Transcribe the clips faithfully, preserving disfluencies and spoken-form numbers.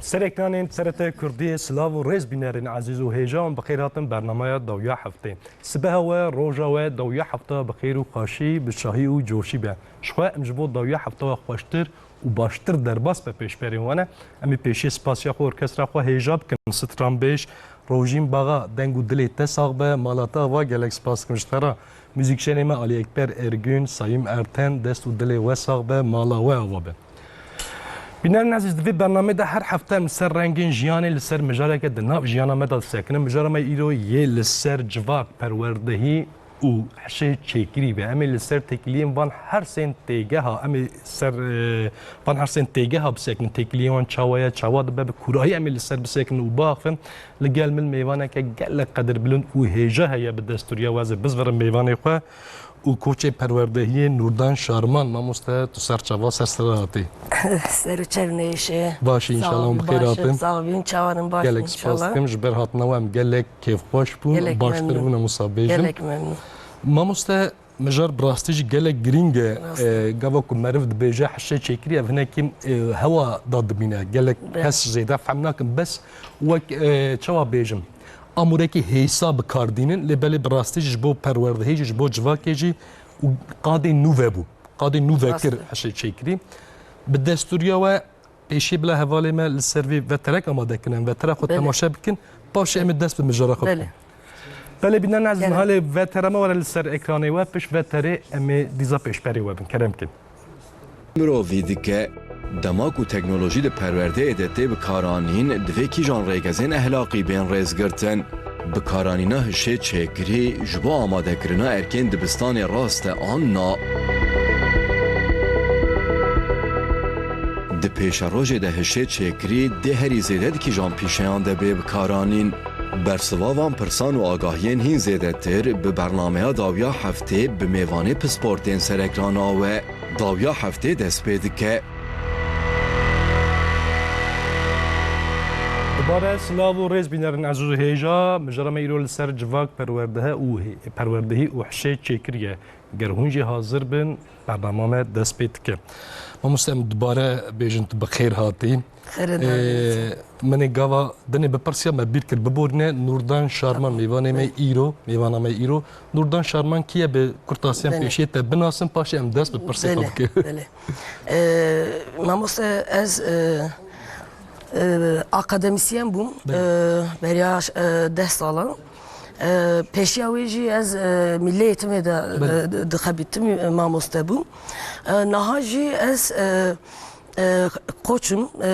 Ser ekranên T R T Kurdiyê silav û rêz bînerên ezîz û hêja û bi xêr hatin bernameya dawiya heftê. Sibeha we, roja we, dawiya hefta bi xêr û xweşî, bi şahî û coşî be. Ji xwe em ji bo dawiya hefta we xweştir û baştir derbas be pêşberên we ne. Em ê pêşiyê spasiya xwe orkestra xwe hêja bikin. Stranbêj Rojîn Baxa, deng û dilê te sax be, mala te ava, gelek spas dikim ji te re. Muzîkjenê me Alî Ekber Ergün, Sayîm Erten, dest û dilê we sax be, mala we ava be. Bînerên ezîz, di vê bernameyê de her hefte em li ser rengên jiyanê, li ser mijareke di nav jiyana me de disekinin. Mijara me îro yê li ser civak, perwerdehî û hişê çêkirî be. Em ê li ser têkiliyên van hersên têgeha, em ê ser, e, van hersên têgeha bisekinin. Têkiliyên wan çawa ye, çawa dibe, bi kûrayî em ê li ser bisekinin û biaxivin. Li gel min mêvaneke gelek qedirbilind û hêja heye, bi destûriya we ez ê bizvirim mêvanê xwe û koçê perwerdehiyê Nûrdan Şarman. Mamoste, tu ser çava, ser sera hatî. Ser û çev nêşe. Baş î, înşallah, hûn bi xêr hatin. Sağ ol, çawanın baş. Gelek spas dikim ji ber hatina we, em gelek kêfxweş bûn, gelek baştir bûn, em wisa bêjin. Gelek memnun. Mamoste, mijar bi rastî jî gelek girîng e. Rast e. E, gava ku meriv dibêje hişê çêkirî, ev hinekî, e, hewa da dimîne. Gelek kes zêde fehm nakin. Bes wek, e, çawa bêjim, amûrekî hêsa bi kar dînin, lê belê bi rastî jî ji bo perwerdehê jî, ji bo civakê jî û qadê nû vebû. Qadê nû vekir hişê çêkirî. Bi destûriya we pêşî bila hevalê me li ser vê veterek amade kirin, em vetera xwe temaşe bikin, paşê em ê dest bi mijara xwe bikin. Belê bînerên ezîz, niha lê vetera me were li ser ekranê we, pişt veterê em ê dîza pêşberê we bin. Kerem kin. Mirovî dike. Dema ku teknolojî di perwerdeyê de tê bikaranîn, divê kîjan rêgezên ehlaqî bên rêzgirtin? Bikaranîna hişê çêkirî ji bo amadekirina erkên dibistanê rast e an na? Di pêşerojê de hişê çêkirî dê herî zêde di kîjan pîşeyan de bê bikaranîn? Bersiva van pirsan û agahiyên hîn zêdetir bi bernameya dawiya heftê bi mêvanê pisportên serekrana we. Dawiya heftê dest pê dike. Dubare silav û rêz bînerên ezîz û hêja, mijara me îro li ser civak, perwerdehe û hê-, perwerdehî û hişê çêkirî ye. Ger hûn jî hazir bin, bernama me dest pê dike. Mamoste, em dubare bêjin tu bi xêr hatî. Xêr Ee, min ê gava dinê bipirsiya me bîr kir, biborîne. Nûrdan Şarman, tamam, mêvanê me îro, mêvana me îro. Nûrdan Şarman kî ye, bi kurtasiyan pêşiyê te binasin, paşê em dest bi pirsê xwe bikin. Belê. Ee, mamoste, ez, e, e, akademisyen bûm, e, beriya, e, deh salan. E, pêşiya wê jî ez, e, milli eğitimê de, e, dixebîtim, e, mamoste bûm. E, niha jî ez, e, e, koçim, e,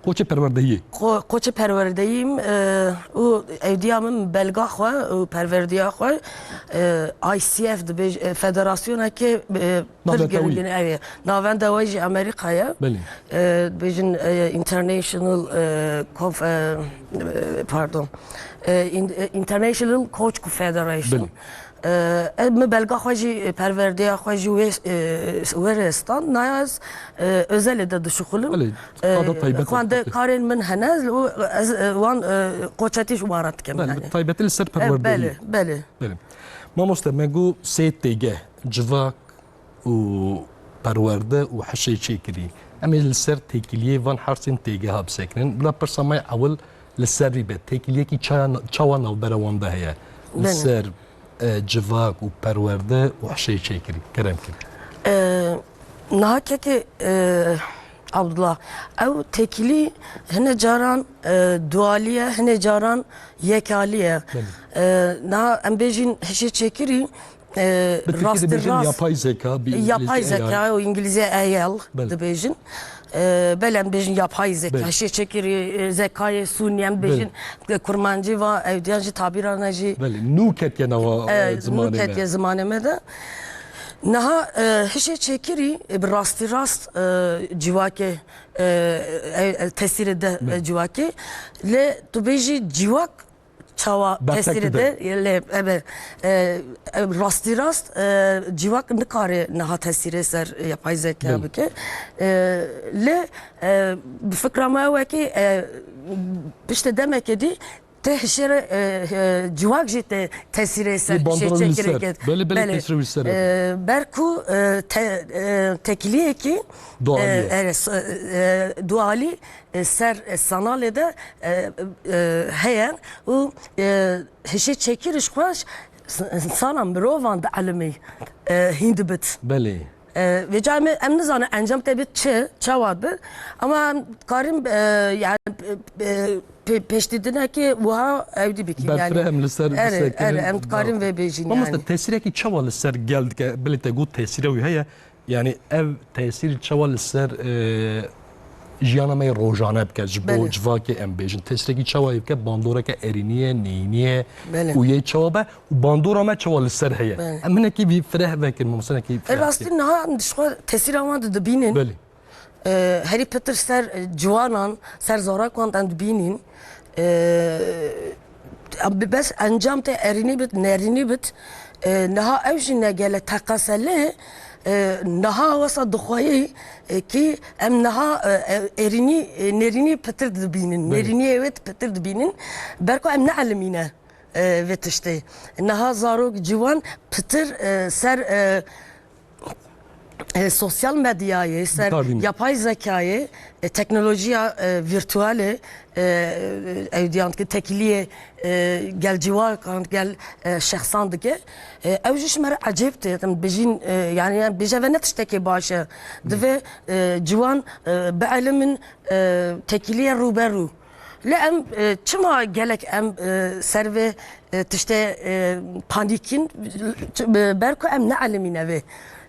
koçê perwerdehiyê. Ko-, koçê perwerdehiyim, e, û ewdiya min belga xwe û perwerdiya xwe, e, I C F dibêj-, e, federasyoneke, e, pir girgin, ev e. Navenda wê jî Amerîka ye. Belê. E, dibêjin, e, International, e, Conf-, e, e, pardon. E, in-, e, International Coach Federation. Belê. E, ez, min belga xwe jî, e, perwerdeya xwe jî wê, e, wê rê stand. Naya ez, e, özelê de dişuxulim. Belê, e, xwende karên min hene, û ez, e, wan, e, koçetî ji wan re dikim. Belê, yani. Bi taybetî li ser perwerdehiyê. E, belê, belê. Belê. Mamoste, me got sê têgeh, civak û perwerde û hişê çêkirî. Em ê li ser têkiliyê van hersên têgeha bisekinin. Bila pirsa me ewil li ser vî be. Têkiliyekî çaya-, çawa navbera wan de heye? Li ser, e, civak û perwerde û hişê çêkirî. Kerem kin. E, niha kekê, e, Abdullah, ew têkilî hine caran, e, dualî ye, hine caran yekalî ye. Belê. E, niha em bêjin hişê çêkirî, e, bi Tirkî dibêjin yapay zeka, bi yapay zeka û îngilîzî A I dibêjin. E, belê em dibêjin yapay zeka. Belê. Hişê çêkirî, e, zekayê sûnî em dibêjin. Belê. Kurmancî va, ewdiyan jî tabîra ne jî. Belê, nû ketiye nava, e, e, zimanê me. Nû ketiye zimanê me de. Niha, e, hişê çêkirî, e, bi rastî rast, e, civakê, e, e, e, tesîrê de, e, civakê. Lê tu bêjî civak çawa tesîrê de, lê, ebe, e, e, rastî rast, e, civak nikare niha tesîrê ser yapay zeka bike. E, lê, e, bi fikra me ew e ki, e, piştê demekê dî tê hişê re, e, e, civak jî tê tesîrê ser Yê hişê bandora wî li çekirê ser. Ket. Belê, belê, Belê. tesîrê wî ser. E, ber ku, e, te-, e, tekiliyekî, Doğalî e, ye. ere, s-, e, dualî, e, ser, e, sanalê de, e, e, heye û, e, hişê çekiriş xweş s-, insana mirovan dielimiy, e, hîn dibit. Belê. E, vêca em, em nizanin encam te bit çi, çawa bi. Ama em karin, e, yani, e, e, pê-, pêşdîtinekê wiha ew dî bikin. Berfireh yani. Em li ser Erê, bisekinin. Erê, em dikarin vê bêjin Mamoste, yani. Tesîrekî çawa li ser gel dike? Bilê te got tesîra wî heye. Yani ev tesîr çawa li ser, e, jiyana me yê rojane bike, ji bo Belê. civakê em bêjin. Tesîrekî çawa yê bike, bandoreke erînî ye, neyînî ye Belê. û yê çawa be û bandora me çawa li ser heye. Belê. Em hinekî vî fireh vekin, mamoste hinekî E, fireh rastî bikin. niha em ji xwe tesîra wan di dibînin. Belê. E, herî pitir ser, e, ciwanan, ser zarakan em dibînin. E, Bi bes encam te erînî bit, nerînî bit. E, niha ew jî ne gelek teqeselê, e, niha wesa dixwayî, e, kî em niha, e, e, erînî, e, nerînî pitir dibînin. Belê. Nerîniyê wê pitir dibînin. Berko em neelimîne, e, vê tiştê. Niha zarok ciwan pitir, e, ser, e, e, sosyal medyayê, ser Tabii. yapay zekayê, e, teknolojiya, e, virtualê, e, ew diyan ki tekiliyê, e, gel ciwakan, gel, e, şexsan dike. E, ew jî ji me re ecêb tê. Em bijîn, e, yani, yani, bêje ve ne tiştekê baş e. Divê, e, ciwan, e, bielimin, e, tekiliyê rûberû. Lê em, e, çima gelek em, e, ser vê, e, tiştê, e, panîkîn? Ç-, be-, ber ku em neelimîne vê.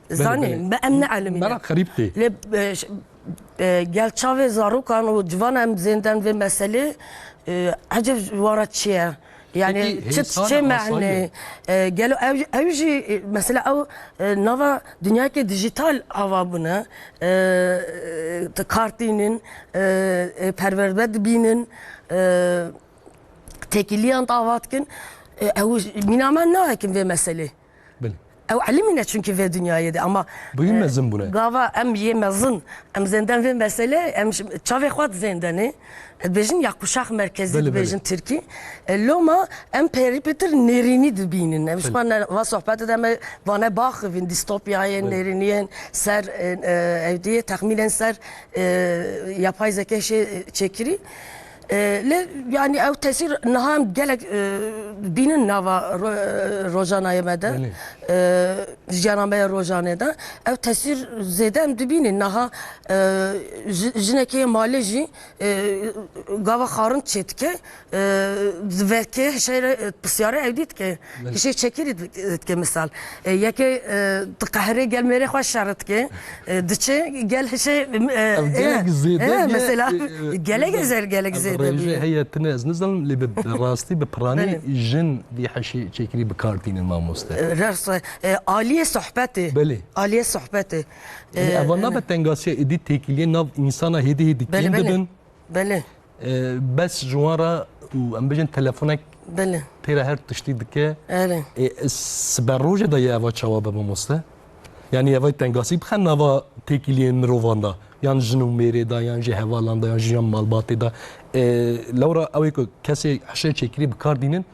Belê, Zanî, belê. me-, em neelimîne. Mera xerîb tê. Lê, e, ş-, e, gel çavê zarokan û civan em zênden vê meselê, e, ecêb ji wan re çi ye? Yani Peki, çi, hêsan çi e, mehne? asayî? E, gelo ew, ew jî, e, mesela ew, e, nava dinyayeke dijital ava bûne. E, e, kartînin, e, e, perwerbe dibînin, e, têkiliyan davat kin. E, ew mîna me nakin vê meselê. Belê. Ew elimîne çünkü vê dinyayê de ama, Bûyî e, mezin bûne. gava em yê mezin, em zênden vê meselê, em ş-, çavê xwe dizêndenê. Dibêjin ya kuşak merkezî Belê, belê. dibêjin tirkî. E, loma em perî pêtir nêrînî dibînin. Em ji Belê. xwe ne, va sohbetê de me vane baxivin, distopyayên, Belê. nêrîniyên ser, e, e, ew diyê texmînên ser, e, yapay zeka şê çêkirî. E, lê, yani, ew tesîr niha em gelek, e, bînin nava ro-, e, rojanayê me de. Belê. E, jiyana me ya rojanê de. Ew tesîr zêde em dibînin. Niha, e, ji-, jinekê malê jî, e, gava xarin çêdike, e, di verkê hişê re, e, pisyarê ew dî dike. Belê. Hişê çekirî di-, dike misal. E, yekê, e, di qehrê gel mêrê xwe şer dike. E, diçe gel hişê, e, Ev e, gelek zêde e, bûye, mesela, e, e, gelek e, zer, gelek ev zêde rêje bûye. heye tine, ez nizanim, lê bi, bi rastî, bi piranî Belê. jin vî hişê çekirî bi kar tînin, mamoste. E, rast, e, aliyê sohbetê. Belê. Aliyê sohbetê. Yani E, eva nabe e. tengasiya êdî têkiliyê nav însana hêdî hêdî Belê, kêm belê. dibin. Belê. E, bes ji wan re û em bijin telefonek Belê. pê re her tiştî dike. Erê. E, siber rojê de ye eva çawa be mamoste? Yani eva tengasî bixe nava têkiliyên mirovan de. Yan jin û mêrê de, yan jî hevalan de, yan jî yan malbatê de. E, lewra ew ê ku kesê hişê çêkirî bi kar dînin,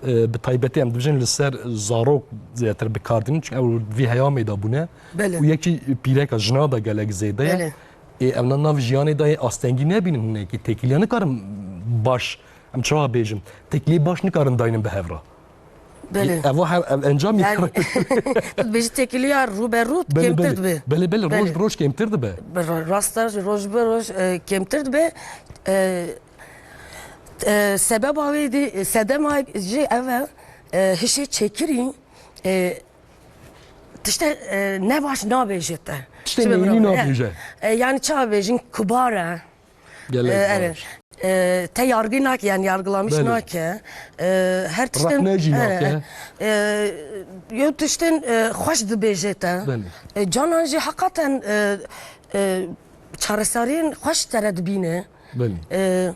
e, bi taybetî em dibijin li ser zarok zêdetir bi kar dînin. Çünkü ew vî heyamê de bûne. Belê. Û yekî pîreka jina de gelek zêde ye. Belê. Ê, em na nav jiyanê de yê astengî nebînin hinekî. Têkiliya nikarin baş, em çawa bêjin, têkiliyê baş nikarin daynin bi hev re. Belê. Ê, eva her, ev encamî Yani, tu dibêjî têkiliya rû be rû Belê, kêmtir belê. dibe. Belê, belê, roj Belê. bi roj kêmtir dibe. Bi ra-, rasta roj bi roj, e, kêmtir dibe. E, e, sebeba wê dî, sedema jî ev e, e, hişê çêkirî, e, tişte, e, nebaş nabêje te. Tiştê Şimdi neyînî buna- nabêje. E, yani çawa bêjin, kubar e. Gelek E, baş. evet. E, te yargı nake, yani yargılamış Belê. nake. E, her tiştin Rexne jî e, nake. e, yo tiştin, e, xweş dibêje te. Belê. E, canan jî hakikaten, e, e, çareseriyên xweş te re dibîne. Belê. E,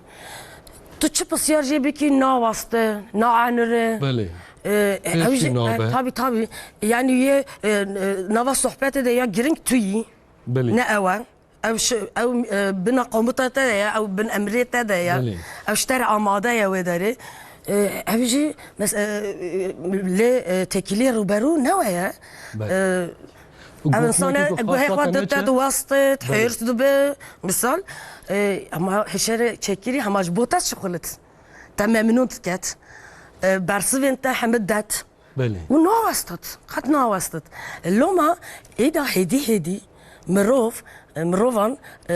tu çi pisyar jê bikî nawaste, naenire. Belê. E, Pêşî ew jî, nabe. e, tabii, tabii. Yani yê, e, e, nava sohbetê de ya giring tu yî. Belê. Ne ew e. Ew şi-, ew, e, bina komuta te de ye, ew bin emrê te de ye. Belê. Ew ji te re amade ye wê derê. E, ev jî mes-, e, lê, e, têkiliyê rûberû ne we ye. Belê. E, Û ev gotinekî insane ku guhê xwe xasaten ditet, neçe? Westit, Belê. Hêrs dibe. Misal, e, ama hişê çêkirî hema ji bo te şixulit. Te memnûn diket. E, bersivên te hemî det. Belê. Û nawestit. Qet nawestit. Loma êda hêdî hêdî mirov, e, mirovan, e,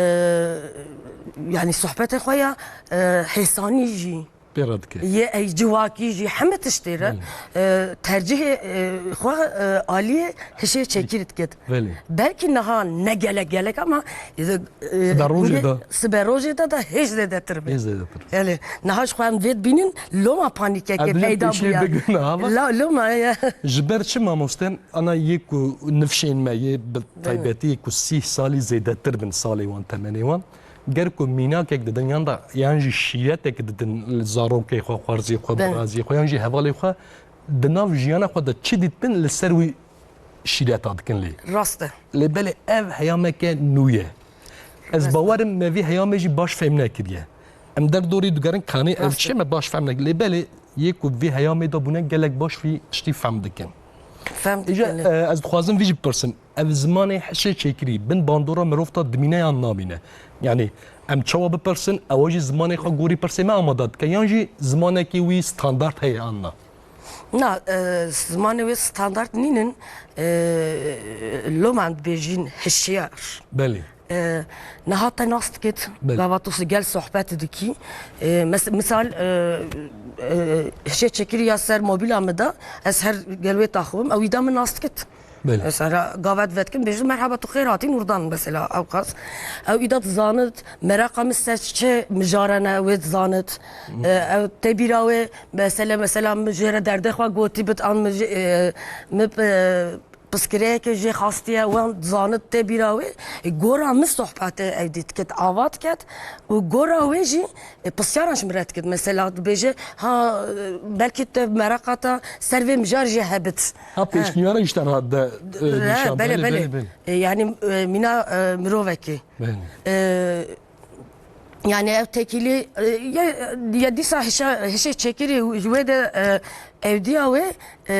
yanî sohbetê xwe ya, e, hêsanî jî. Pê re dike. Yê ey civakî jî hemî tiştê re, Belê. e, tercihê, e, xwe, e, aliyê hişê çêkirî diket. Belê. Belkî niha ne gelek gelek ama, e, e, Sibe rojê hûnê de. sibe rojê de de hêj zêdetir be. Hêj zêdetir. Belê. Niha ji xwe em vê dibînin, loma panîkekê Ev dibe peyda pêşî bûye. digrin, ha, bak. La, loma ye. Ji ber çi mamoste? Ana yê ku nifşên me yê bi Belê. taybetî yê ku sîh salî zêdetir bin salê wan, temenê wan. Ger ku mînakek didin yan da, yan jî şîretek didin li zarokê xwe, xwerzê xwe, Be. birazê xwe, yan jî hevalê xwe, di nav jiyana xwe de çi dîtbin li ser wî şîreta dikin lê. Rast e. Lê belê ev heyameke nû ye. Ez Rast e. bawer im me vî heyamê jî baş fêm nekiriye. Em derdorî digerin kanê ev Rast e. çi me baş fem nekiriye. Lê belê yê ku vî heyamê de bûne gelek baş vî tiştî fem dikin. Fem Îja, dikin, e. e, ez dixwazim vî jî bipirsim. Ev zimanê hişê çêkirî bin bandora mirov ta dimîne yan namîne? Yanî em çawa bipirsin, ewa jî zimanê xwe gorî pirsê me amada dike, yan jî zimanekî wî standart heye anna? Na, e, zimanê wê standart nînin, e, loma em dibêjin hişyar. Belê. E, niha te nas dikit, Belê. gava tu gel sohbet dikî. E, mes-, misal, e, e, hişê çekirî ya ser mobîla min de, ez her gel wê taxivim, ew îda min nas dikit. Belê. Mesela gavet vetkin bêjin merhaba tu xêr hatî Nurdan mesela ew qas. Ew îda dizanit, meraqa min ser çi mijare ne wê dizanit. E, ew tê bîra wê mesele mesela min jê re derdê xwe gotî bit an min jê, e, min, e, piskireyeke jê xastiye wan dizanit tê bîra wê. E, gora min sohbetê ew dî diket ava diket û gora wê jî, e, pisyara ji min re diket. Mesela dibêje ha, e, belkî te meraqa te ser vê mijar jê hebit. Ha, pêşniyara ji te re de, e, He, nîşan. belê, Belê, belê. belê, belê. E, yanî, e, mîna, e, mirovekê. Belê. E, yanî ev tekîlî, e, ya, ya dîsa hişa-, hişê çekirî ji wê de, e, evdiya wê, e,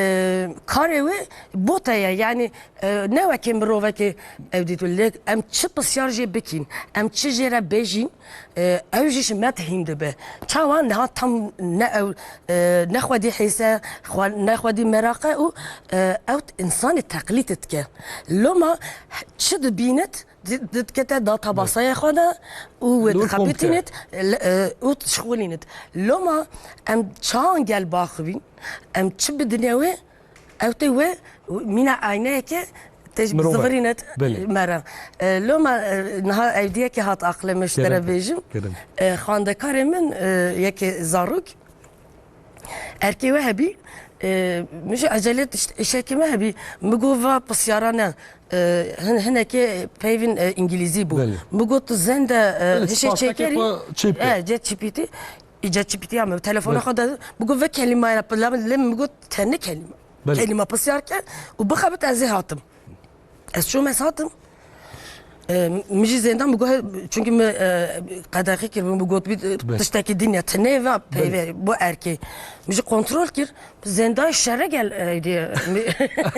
karê wê bote ye. Yanî, e, ne wekê mirovekê evdî tu. Lê em çi pisyar jê bikîn, em çi jê re bêjîn, E, ew jî ji me tihîn dibe. Çawa niha tam ne ew, e, ne xwedî hêse, xwe-, ne xwedî meraq e û, e, ew insanê teqlîd dike. Loma çi dibînit, di-, dikete databasaya xwe de û wê Lor kom dixebitînit, e, le-, e, û dişxulînit. Loma em çawan gel baxivîn, em çi bidine wê, Ew tê wê mîna ayneyeke te Mirov e. zivirîne Belê. me re. E, loma, e, niha evdiyekê hat aqilê min ji te re Kerem. bêjim. Kerem. E, xandekarê min, e, yekê zarok. Erkê we hebî, e, min ji ecele tişt-, îşekê me hebî. Min got va pisyara ne. E, hin-, hinekê peyvên, e, îngilîzî bû. Belê. Min got tu zende, e, Belê, hişê spas çekerî. xwe çê bike. E, ChatGPT. Îca çipîtiya me, telefona Belê. xwe de, min got ve kelîmaya, lê min got tenê kelîma. Belê. Kelîma pisyar ke û bixebit ez ê hatim. Ez çûm ez hatim. E, min jî zêndan min got, çunkî min, e, qedexî kir, min got bî, e, Belê. tiştekî din e, tenê ve peyve, Belê. bu erkê. Min jî kontrol kir, zêndayê şere gel, e, diye,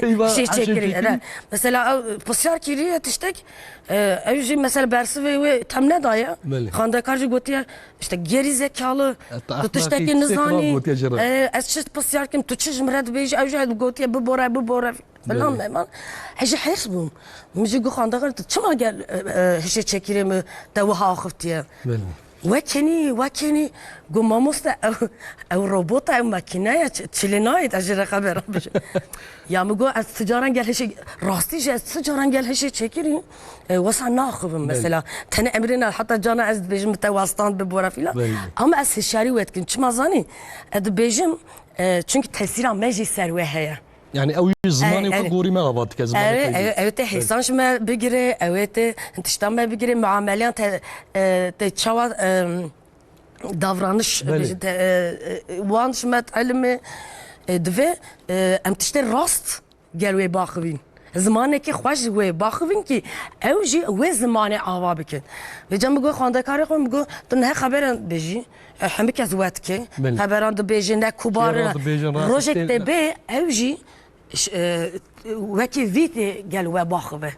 Eyvah, şey her şey çekir, çekir. e, mesela, ew, pisyar kiriye tiştek, e, ew jî mesela bersivê wê tam nedaye. Belê. Xandekar jî gotiye, İşte geri zekalı, E, tu tu tiştekî ahlakî, tiştekî nizanî. gotiye cira. E, ez çi pisyar kim, tu çi ji min re dibêjî, ew jî gotiye bibore, bibore, filan Belê. meman. Ez jî hêrs bûm. Min jî got, "Xandegar, tu çima gel, e, e, hişê çekirê min te wiha axiftiye?" Belê. Wekenî, wekenî, got, "Mamoste, ew, ew robota, ew makîne ye, çi, çi lê nayê, ez jê re xebera bijim." Ya min got, "Ez tu caran gel hişê, rastî jî ez tu caran gel hişê çekirî, e, wesa naxivim Belê. mesela. Tenê emrê na, heta cana ez dibêjim te westand bibore filan. Belê. Ama ez hişyarî wê dikim. Çima zanî? Ez dibêjim, e, çunkî tesîra me jî ser wê heye. Yani ew jî zimanê Ew, xwe ew. gorî me ava dike, zimanê Ew, xwe ew, jî. ew te Belê. hêsan ji me bigire, ew te tişta me bigire, muameleyan te, e, te çawa, e, davranış, Belê. e, e, wan ji me elime, e, divê, e, em tiştê rast gel wê baxivîn. Zimanekî xweş ji wê baxivin kî ew jî wê zimanê ava bikin. Vêca min got xwendekarê xwe, min got, tu niha xeberan dibêjî, e, hemî kes we dike. Belê. Xeberan dibêjin, ne kubar. Şêran dibêjin, rojek rastî tê bê, ew jî ş-, e, wekî vî tê gel we baxive.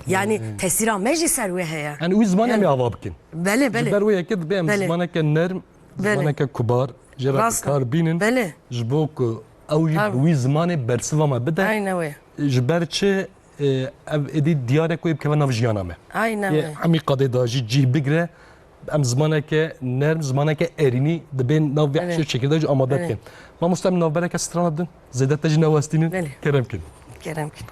Yanî tesîra me jî ser wê heye. Yanî wî zimanê em ê ava bikin. Belê, belê. Ji ber wê yekê dibe em zimaneke nerm, zimaneke kubar, jê re bi kar bînin. Belê. Ji bo ku ew jî bi wî zimanê bersiva me bide. Aynen wê. Ji ber çi, e, ev êdî diyar e ku ê bikeve nav jiyana me. Aynen wê. Ê hemî qadê de jî cih bigire. Em zimaneke nerm, zimaneke erînî dibên nav vê hişê çekirde jî amade bikin. Mamoste, em navbereke strana din zêde te jî newestînin. Belê. Kerem kin. Kerem kin.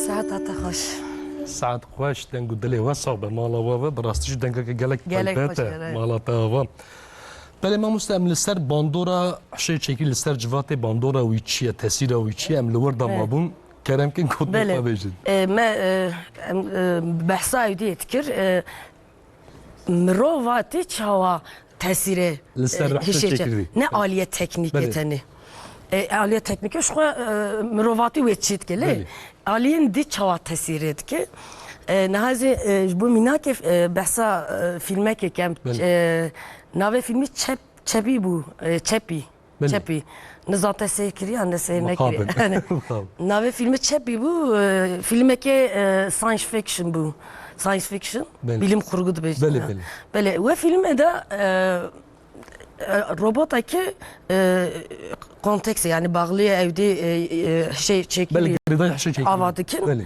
Saeta te xweş. Saet xweş, deng û dilê we sax be, mala we ve, bi rastî jî dengeke gelek taybet e, mala te ava. Belê mamoste, em li ser bandora hişê çekî, li ser civatê bandora wî çi ye, tesîra wî çi ye, em li wir de mabûn, kerem kin gotinê xwe bêjin. E, me, e, em, e, behsa ewdiyê dikir, e, mirovatî çawa tesîrê, li ser e, hişê çekirî, ne aliyê teknîkê tenê. E, aliyê teknîkê ji xwe, e, mirovatî wê çî dike lê aliyên dî çawa tesîrê dike. E, niha ez ê, e, ji bo mînakê, e, behsa, e, fîlmekê kem. E, navê fîlmî Çep Çepî bû, e, çepî. Belê. Çepî. Niza te seyr kiriya, ne seyr nekiriya. Mixabin. Navê filmê Çepî bû, e, filmekê, e, science fiction bû. Science fiction, Belê. Bilim kurgu dibêjin. Belê, belê. Belê, we filmê de, e, e, robotekî, e, kontekse, yani bağlı evdî, e, e, şey çekiliyor. Belê, girêdayî hişê çekiliyor. Ava dikin. Belê.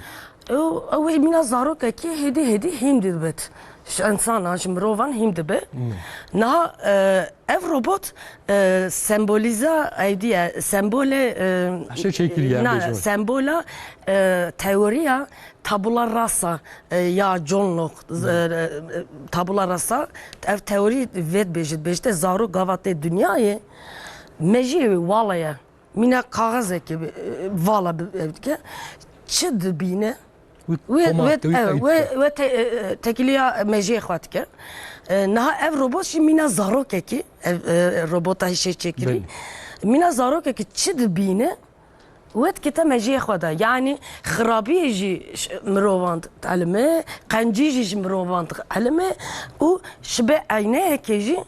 Ew, ew ê mîna zarokekî hêdî hêdî hîn dibit. Ji însanan, ji mirovan hîn dibe. Hmm. Niha, e, ev robot, e, sembolîza, evdî ye, sembolê, e, Hişê çekiriye, na, bêjin. Sembola, e, teoriya tabula rasa, e, ya John Locke, z-, Hmm. e, e, tabula rasa, ev teorî vê dibêjit, bêjite zarok gava tê dinyayê, mejiyê wê wala ye. Mîna kaxezekê, e, vala bi-, ev dike. Çi dibîne? Wê, wê, wê, wê, ew, wê, wê te-, e, e, tekiliya mejiyê xwe dike. E, niha ev robot jî mîna zarokekî, ev, e, robota hişê çekirî. Belê. Mîna zarokekî çi dibîne, wê dikete mejiyê xwe de. Yani xirabiyê jî ş-, mirovan dielime, qencî jî ji mirovan dielime û şibe eyneyekê jî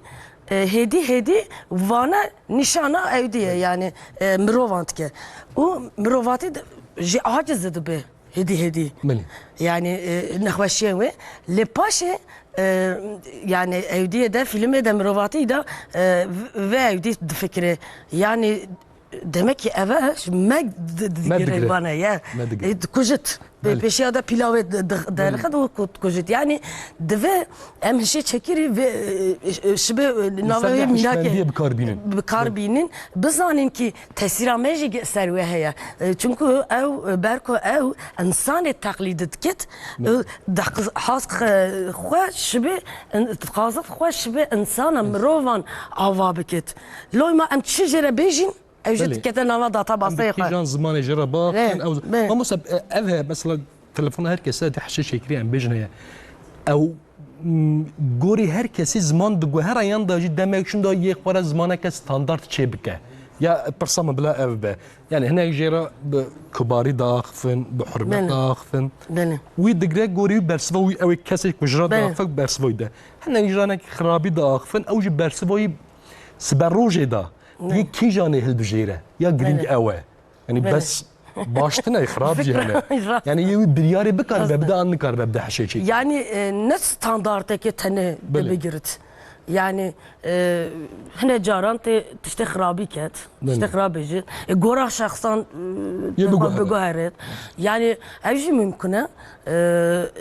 e, hêdî hêdî vana nîşana ewdî ye, yani, e, mirovan dike. Û mirovatî de jî aciz dibe hêdî hêdî. Belê. Yani, e, nexweşiyên wê. Lê paşê, e, yani ewdî ye de, filmê de mirovatî de, e, v-, vê ewdî difikire. Yani, demek ki eve ji me di-, di-, Me digire. Digire. Vane ye. Me digire. E, dikujit. Belê. Pêşiya de pîlavê di-, di-, Belê. Derxet û ku-, kujit. Yani divê em hişê çekirî vê, e, e, şibê, e, navê wê mînakê hişmendiyê bi kar bînin. Bi kar bînin. Bizanin ki tesîra me jî ge-, ser wê heye. E, çunku ew, e, berko ew insanê teqlîd dikit, Belê. E, deq-, haz xe-, xwe şibê, in-, dixwazit xwe şibê insana mirovan ava bikit. Loy ma em çi jê re bêjin? Ew jî Belê. Dikete nava databaseyê xwe. Em bi kîjan zimanê jê re biaxivin, Belê, ew belê. Mamoste, e, ev heye, mesela, telefona her kesî de hişê çekirî em bêjin heye. Ew, m, gorî her kesî ziman diguhere yan da jî demek şûnda yê xwe re zimaneke standart çêbike. Ya pirsa min bila ev be. Yani hinek jê re bi kibarî diaxivin, bi hurmet Belê. Diaxivin. Belê. Wî digre gorî wî bersiva wî ew ê kesê ku ji re Belê. Diaxive bersiva wî de. Hinek jî re hinek xirabî diaxivin, ew jî bersiva wî sibe rojê de. Ne. Yê kîjanê hilbijêre? Ya girîng Belê. Ew e. Yani Belê. Bes baş tine, xirab jî hene. Rast. Yani yê wî biryarê bikaribe Rast. Bide an nikaribe bide hişê çê. Yani, e, ne standarteke tene Belê. De bigirit. Yani, e, hine caran tê tiştê xirabî ket, Belê. Tiştê xirabê jî. E, gora şexsan, e, Yê biguhere. Biguheret. Yani, ev jî mümkün e. E,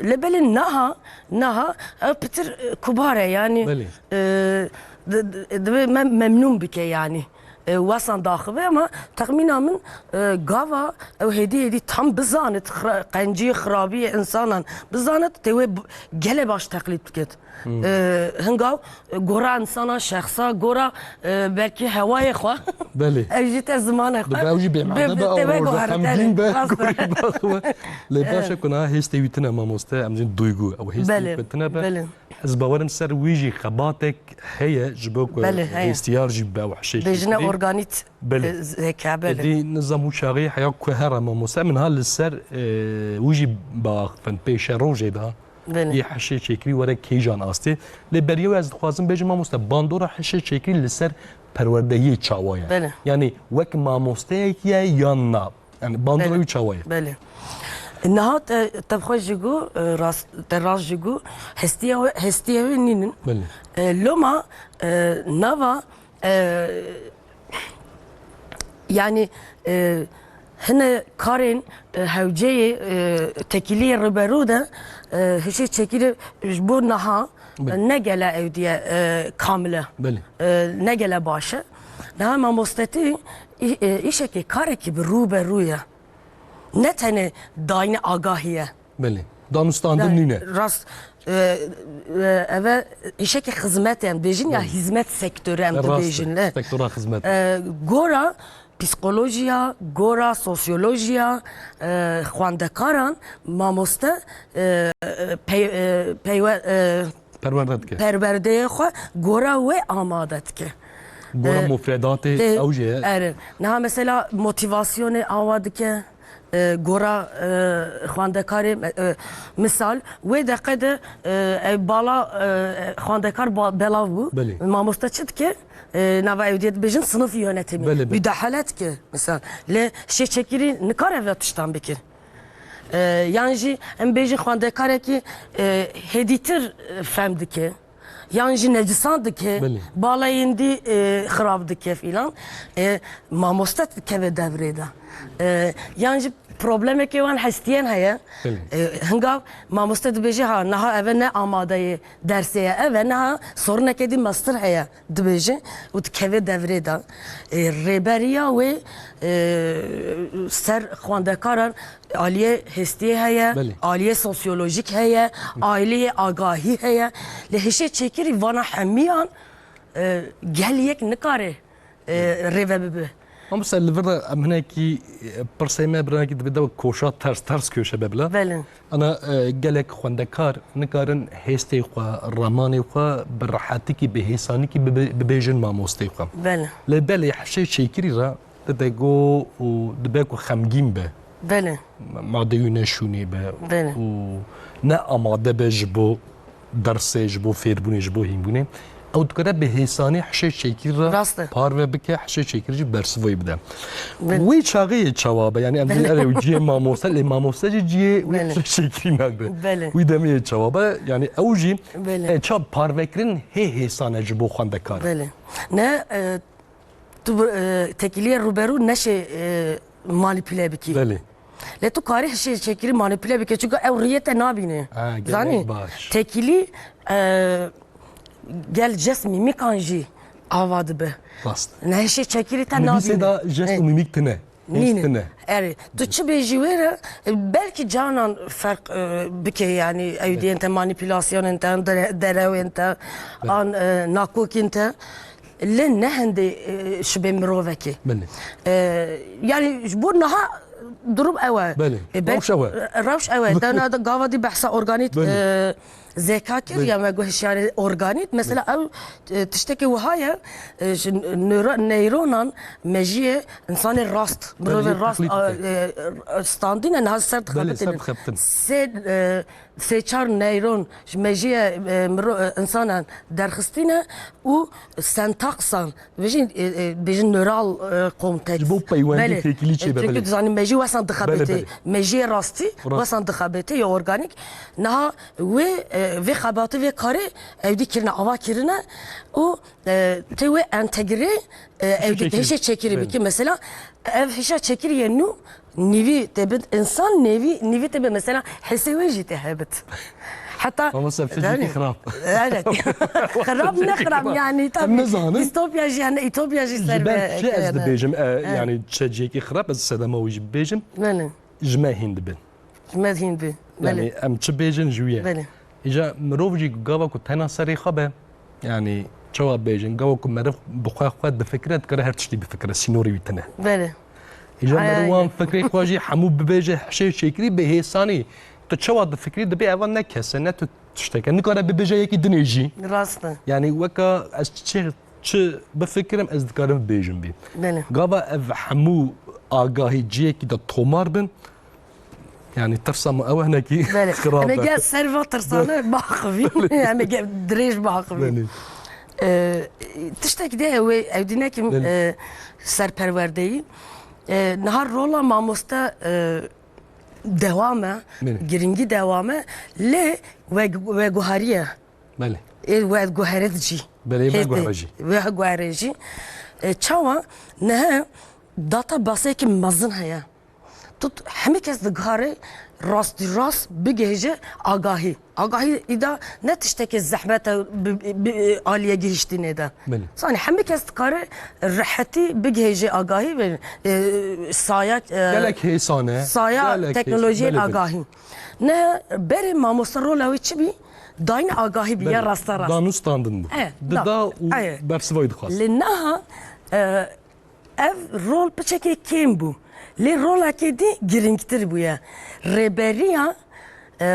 lê belê naha, naha, ev pitir, e, kubar e. Yani, Belê. E, di-, di-, divê me memnûn bike yani. E, wesan daxive ama texmîna min, e, gava ew hêdî hêdî tam bizanit xira-, qencî xirabiyê insanan bizanit tê wê b-, gelê baş teqlîd bikit. Hmm. E, hingaw, e, gora insanan şexsa, gora, e, belkî hewayê xwe. Belê. Ev jî te zimanê xwe. Dibe ew jî bêmane be, ew roja xemgîn be, gorî biaxive. Lê baş e ku niha hêstê wî tine mamoste, em jî duygu, ew hêstê wî tine be. Belê. Ez bawerim ser wî jî xebatek heye ji bo ku Belê, heye. Hêstiyar jî be û hişê Bêjine çêkirî. Organît, Belê. E, zeka, belê. Êdî nizam û çaxî heya ku here mamoste, min ha li ser, e, wî jî biaxivin pêşerojê de. Belê. Yê hişê çêkirî were kêjan astê. Lê beriya wê ez dixwazim bêjim mamoste, bandora hişê çêkirî li ser perwerdehiyê çawa ye? Belê. Yani wek mamosteyek ye yan na? Yani bandora Belê. Wî çawa ye? Belê. Niha te, te bi xwe jî got, e, rast, te rast jî got, hestiya we, hestiya wê nînin. Belê. E, loma, e, nava, e, yani, e, hine karên, e, hewceyê, e, tekîliyê rûberû de, e, hişê çekîrê ji bo niha, Belê. Ne gele ew diye, e, kamil e. Belê. E, ne gele baş e. Niha mamostetî î-, e, îşekê karekî bi rû be rû ye. Ne tenê dayînê agahî ye. Belê. Danûstandin Yani, nîne. Rast, e, e, eve îşekê xizmet em dibêjin ya Belê. Hizmet sektörü em Rast, dibêjin, le. Sektora xizmet. E, gora psîkolojiya, gora sosyolojiya, e, xwendekaran, mamoste, e, e, pey-, e, peywe-, e, Perwerde dike. Perwerdeyê xwe gora wê amade dike. Gora E, mufredatê tê-, ew jî ye. Erê. Niha mesela motivasyonê awa dike. E, gora, e, xwendekarê, e, misal, wê deqe de, e, ew bala, e, xwendekar ba-, belav bû. Belê. Mamoste çi dike? E, nava ewdiyê dibêjin sinif yönetimi. Belê, belê. Müdahale dike, misal. Lê hişê çekirî nikare ve tiştan bike. E, yan jî em bêjin xwendekarekî, e, hêdîtir, e, fem dike. Yan jî necisan dike, Belê. Balayên dî, e, xirab dike filan. E, mamoste dikeve devrê de. E, yan jî problemekê wan hestiyên heye. Belê. E, hingav mamoste dibêje, ha, niha eve ne amadeyê dersê ye. Eve niha sorinekê dî mestir heye dibêje û dikeve devrê de. E, rêberiya wê, e, ser xwendekaran Aliyê hestiyê heye, Belê. Aliyê sosyolojîk heye, aileyê agahî heye. Lê hişê çêkirî vana hemiyan, e, gel yek nikare, e, rêve bibe. Mamoste, li vir de em hinekî, e, pirsê me biranekî dibê de koşa ters, ters köşe be bila. Belê. Ana, e, gelek xwendekar nikarin hêstê xwe, ramanê xwe bi rehetikî, bi hêsanîkî bibe-, bibêjin mamostê xwe. Belê. Lê belê hişê çêkirî re dibe go û dibe ku xemgîn be. Belê. Madeyû neşûnê be Belê. Û ne amade be ji bo dersê, ji bo fêrbûnê, ji bo hînbûnê. Ew dikare bi hêsanî hişê çêkir re Rast e. Parve bike, hişê çêkir jî bersivayî bide. Belê. Wê çaxê yê çawa be? Yani em dibêjin erew cihê mamoste, lê mamoste jî cihê wê Belê. Hişê çêkirî nagirin. Belê. Wî demê yê çawa be? Yani ew jî Belê. E, ça parvekirin hê hêsan e ji bo xwendekar. Belê. Ne, e, Tu bi, e, tekiliyê rûberû neşê, e, manîpule bikî. Belê. Lê tu karî hişê çekirî manîpule bike, çunka ew riyê te nabîne. Ha, gelek Zanî? Baş. Tekilî, e, gel jest mîmîkan jî ava dibe. Rast. Ne hişê çekirî te Nivîsê nabîne. Da jest û Ê. Mîmîk tine. Nîne. Hêstine. Erê, tu çi bêjî wê re, e, belkî canan ferq, e, bike, yani ew diyên te manîpulasyonên te, an dere-, derewên te, an, e, nakokên te. Lê ne hindê, e, şibê mirovekê. Belê. E, yani ji bo niha durum ew e. Belê. E, be-, Rewş ew e. Rewş ew e. Dewna de gava dî behsa organîk, Belê. E, zeka kir, Belê. Ya me got hişyarê organîk. Mesela ew, e, tiştekê wiha ye, e, ji nöro-, neyronan mejiyê insanê rast, mirovê Belê, rast, teqlîd a, dike. E, standîne niha ser Belê, dixebitin. Ser dixebitin. Sê, e, sê çar neyron ji mejiyê, e, miro-, e, insanan derxistîne û sentaksan, bêjin, e, e, bêjin nöral, e, konteks. Ji bo peywendî Belê. Têkilî çêbe, E, çünkü belê. Dizanî mejî wesan dixebitê. Belê, belê. Mejiyê rastî Rast. Wesan dixebitê ya organîk. Niha wê, e, vê xebatê vê karê ew dî kirine, ava kirine û, e, tê wê entegrê, e, ew dî Hişê çekirî. Hişê çekirî Belê. Bikî. Mesela ev hişa çekirî ye nû Nîvî tê bit insan, nêvî, nîvî tê bit mesela hesê wê jî tê hebit. Heta Ama sen fikirî Yani, xirab. Evet. Xirab ne xirab yani, Em tabii. Nizanin. Distopya jî yani, ütopya jî ser Ji ber ve çi ez kere. Dibêjim, e, Evet. Yani çi cihekî xirab, ez sedema wî jî bibêjim. Belê. Ji me hîn dibin. Ji me hîn dibin. Yani Belê. Em çi bêjin ji wî ye. Belê. Îca mirov jî gava ku tena serê xwe be, yani çawa bêjin, gava ku meriv bi xwe xwe difikire, dikare her tiştî bifikire, sînorê wî tine. Belê. Îca Aynen. Meriv wan fikrê xwe jî hemû bibêje hişê çêkirî bi hêsanî. Tu çawa difikirî, dibê eva ne kes e, ne tu tiştek e. Nikare bibêje yekî dinê jî. Rast e. Yani weka ez çi, çi bifikirim, ez dikarim bibêjim bî. Belê. Gava ev hemû agahî ciyekî de tomar bin, Yani tirsa min ew hinekî Belê. Xirab Em e. Ê gel ser va tirsane Belê. Baxivî. Em ê gel dirêj baxivî. Belê. E, tiştek de ew ê, ew dî nekim, Belê. E, ser perwerdeyî. E, niha rola mamoste, e, dewam e, Belê. Giringî dewam e, lê we, we guhariye. Belê. Ê we guhere jî. Belê, we Hêtê, guhere jî. We guhere jî. E, çawa? Niha data baseyekî mezin heye. Tu, hemî kes dikare rastî rast bigihêje agahî. Agahî îda ne tiştekê zehmet e bi, bi, bi aliyê gihiştînê de. Belê. Zanî hemî kes dikare rehetî bigihêje agahî ve, e, saya, e, Gelek hêsan e, saya gelek teknolojiyên hêsan, belê, belê. Agahî. Ne berê mamoste rola wê çi bî? Dayîn agahî bî ya Belê. Rasta rast. Danûstandin bû. E, Dida da. Û E. Bersivayî dixwast. Lê niha, e, Ev rol piçekê kêm bû. Lê rolekê dî girîngtir bûye. Rêberiya, e,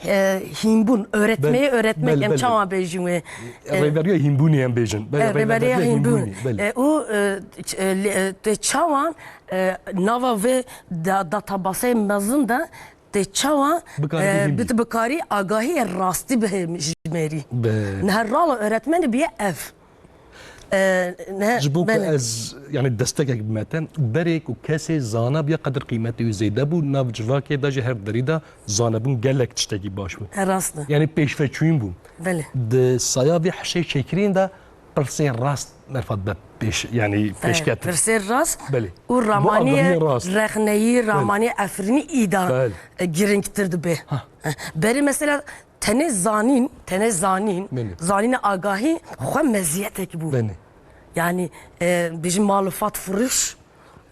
e, hînbûn, öğretmeye Bel- öğretmek, bel- em bel- çawa bêjin wê? E, E, rêberiya hînbûnê em bêjin. Bel- e, rêberiya rêberiya hînbûn. Hînbûnê, bel. E, û, e, ç- e, lê, e, tê çawan e, nava vê da-, databaseyê mezin de tê çawa, Bikarî e, bihînî. bit-, bikarî agahiyê rastî bihêjmerî. Be. Niha rala öğretmenî biye ev. E, ne, Ji bo ku belê. ez, yani destekek bime te, berê ku kesê zanabiya qedir qîmetê wî zêde bû, nav civakê de jî her derî de zanebûn gelek tiştekî baş bû. He, rast e. Yani pêşveçûyîn bû. Belê. Di saya vê hişê çêkirîn de pirsên rast merfat be pêş, yani Belê. pêşketin. Pirsên rast Belê. û Bu ramaniyê agahiyê rast. rexneyî, Belê. ramaniyê efirînî îda Belê. e, giringtir dibe. Ha. Berê mesela tenê zanîn, tenê zanîn, Belê. zanîna agahî xwe meziyetek bû. Belê. Yani, e, bijî malufat furuş,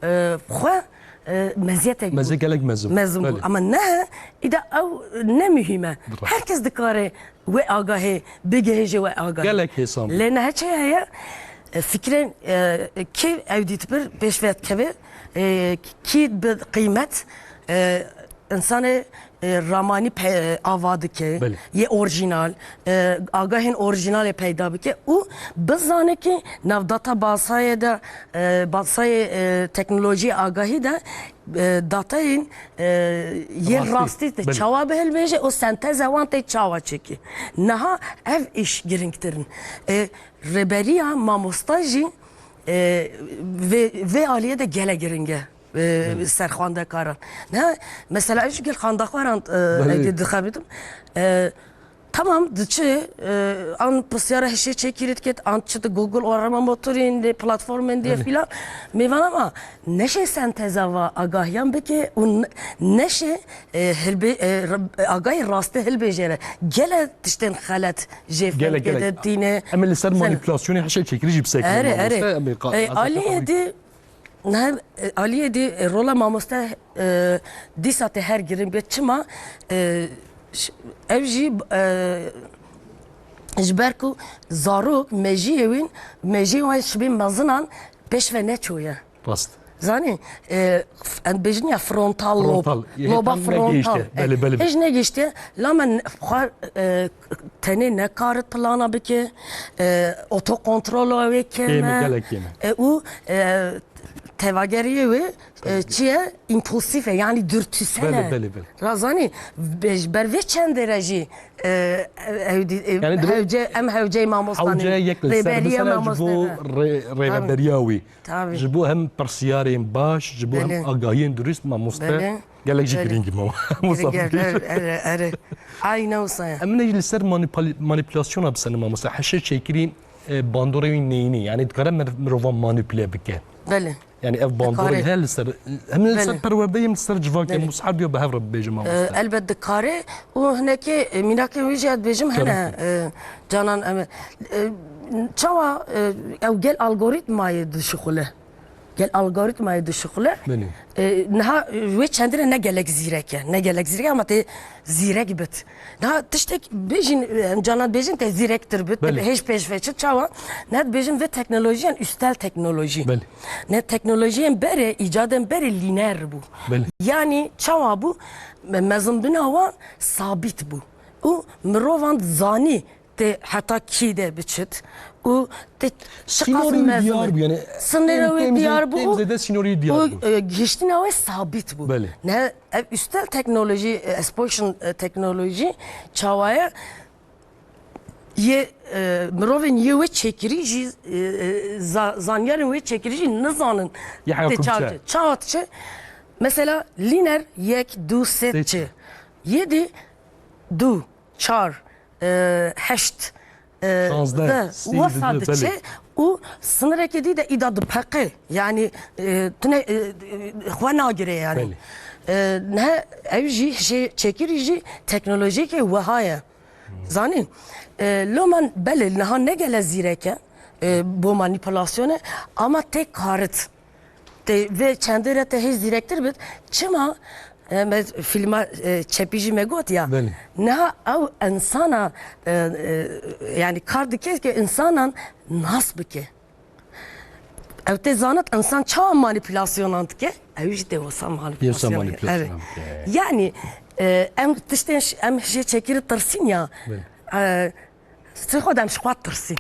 e, xwe, e, meziyetek bû. Meziyet gelek mezin bû. Mezin bû. Belê. Ama ne, îda ew ne muhîm e. Rast. Herkes dikare wê agahê bigihêje wê agahê. Gelek hêsan bû. Lê ne çi heye, e, fikrên, e, kê ew dîtibir pêş ve dikeve, e, kî bi qîmet, e, insanê, e, ramanî pe-, ava dike, Belê. yê orjînal, e, agahên orjînalê peyda bike û bizane ki nav databasayê de, e, basayê, e, teknolojiyê agahî de, e, datayên, e, yê Rastî. rastî de Belê. çawa bihilbêje û senteza wan tê çawa çêkî. Niha ev îş giringtir in. E, rêberiya mamosta jî, e, vê, vê aliyê de gelek giring e, e, Belê. ser xwendekaran. Ne, mesela ev jî gel xwendekaran, e, Belê. êdî dixebitim. E, tamam, diçe, e, an pisyara hişê çêkirî diket, an çi di Google arama motorên de platformên diye Belê. filan. Mêvan ama neşe senteza va agahiyan bike û n-, neşe, e, hilbê-, e, r-, agahî rastî hilbêjere. Gele tiştên xelet jê Gelek, fekê gelek. de tîne. Em ê li ser Sen- manipulasyonê hişê çêkirî jî bisekine Erê, mamoste, erê. em ê qa-, E, qazeta aliyê xwe di Ne, e, aliyê dî, e, rola mamoste, e, dîsa tê her giring bê. Çima? E, ş-, ew jî, e, ji ber ku zarok mejiyê wîn, mejiyê wan ji bin mezinan pêş ve neçûye. Rast. Zanî, e, f-, em bêjin ya frontal lob. Frontal. Yê Loba tam frontal. negihiştiye. Belê, belê, belê. Hiç negihiştiye. La me ne-, xwe, e, tenê nekarit plana bike, e, otokontrola wê kêm Kêm e, e. gelek kêm e. E, û, e, tevageriyê wê, e, çi ye? Împulsîf e, yanî dürtüsel e. Belê, belê, belê. Razanî, be-, ji ber vê çendê re jî, e, ew dî, e, Yani divê hewce, em hewceyê mamostanê Hewce yek li ser rêberiya bisene ji bo mamostê re. rê-, Tabii. rêveberiya wî. Tabii. Ji bo hem pirsiyarên baş, ji bo hem Belê. agahiyên durist mamoste Belê. gelek jî Belê. giring in, mamoste. Giring, erê, erê, erê. Aynen wisa ye. Em ne jî li ser manipali-, manipulasyona bisene mamoste. Hişê çêkirî, e, bandorê wî neyînî. Yani dikare mer-, mirovan manipule bike. Belê. Yani ev bandorê Dikare. heye li ser, hem li ser Belê. perwerdeyê hem li ser civakê Belê. em her diyo bi hev re bibêjin E, mamoste. elbet dikare û hinekê, e, mînakên wî jî ez dibêjim hene, Kerem. e, canan em, e, çawa, e, ew gel algoritmayê dişixule. Gel algoritmayê dişixule. Belê. E, niha, e, wê çendine ne gelek zîrek e. Ne gelek zîrek e ama tê zîrek bit. Niha tiştek bêjin, e, em canan bêjin tê zîrektir bit. Belê. Hêj pêş ve çi çawa? Ne dibêjin vê teknolojiyan üstel teknoloji. Belê. Ne teknolojiyên berê, îcadên berê lîner bû. Belê. Yanî çawa bû? Me-, mezinbûna wan sabît bû. Û mirovan zanî tê heta kî de biçit û tê çiqas Sînorê wî mezin diyar e. bû, yani, Sînorê wî kêm diyar zêde, bû kêm û, zêde sînorê wî diyar û, bû. e, gihiştina wê sabît bû. Belê. Ne, ev üstel teknolojî, e, explosion, e, teknolojî çawa ye? Yê, e, mirovên yê wê çêkirî jî, e, e, za-, zanyarên wê çêkirî jî nizanin Ya tê heyatım çawa çe. diçe. Çawa diçe? Mesela lîner yek, du, sê Sê diçe. çi? Yê dî du, çar, e, heşt, e, Şazdeh, de, sî wesa diçe, diçe belê. û sinirekê dî de îda dipeqe. Yani, e, tune, e, e, xwe nagire yani. Belê. E, ne, ev jî hişê çêkirî jî teknolojiyeke wiha ye. Zanî, e, loman belê niha ne gele zîrek e, e, bo manipulasyonê, ama tê karit. Tê vê çendê re tê hê zîrektir bit. Çima, e, me filma, e, çepî jî me got ya. Belê. Niha ew insana, e, e, yani kar dike ki insanan nas bike. Ew tê zanit insan çawa manipülasyonan dike, ew jî tê wisa Yê wisa manipülasyon. manipülasyon Evet. dike. Yani, e, em tiştên ş-, em jê çekiri tirsin ya. Evet. E, Stê xwe de em ji xwe tirsîn.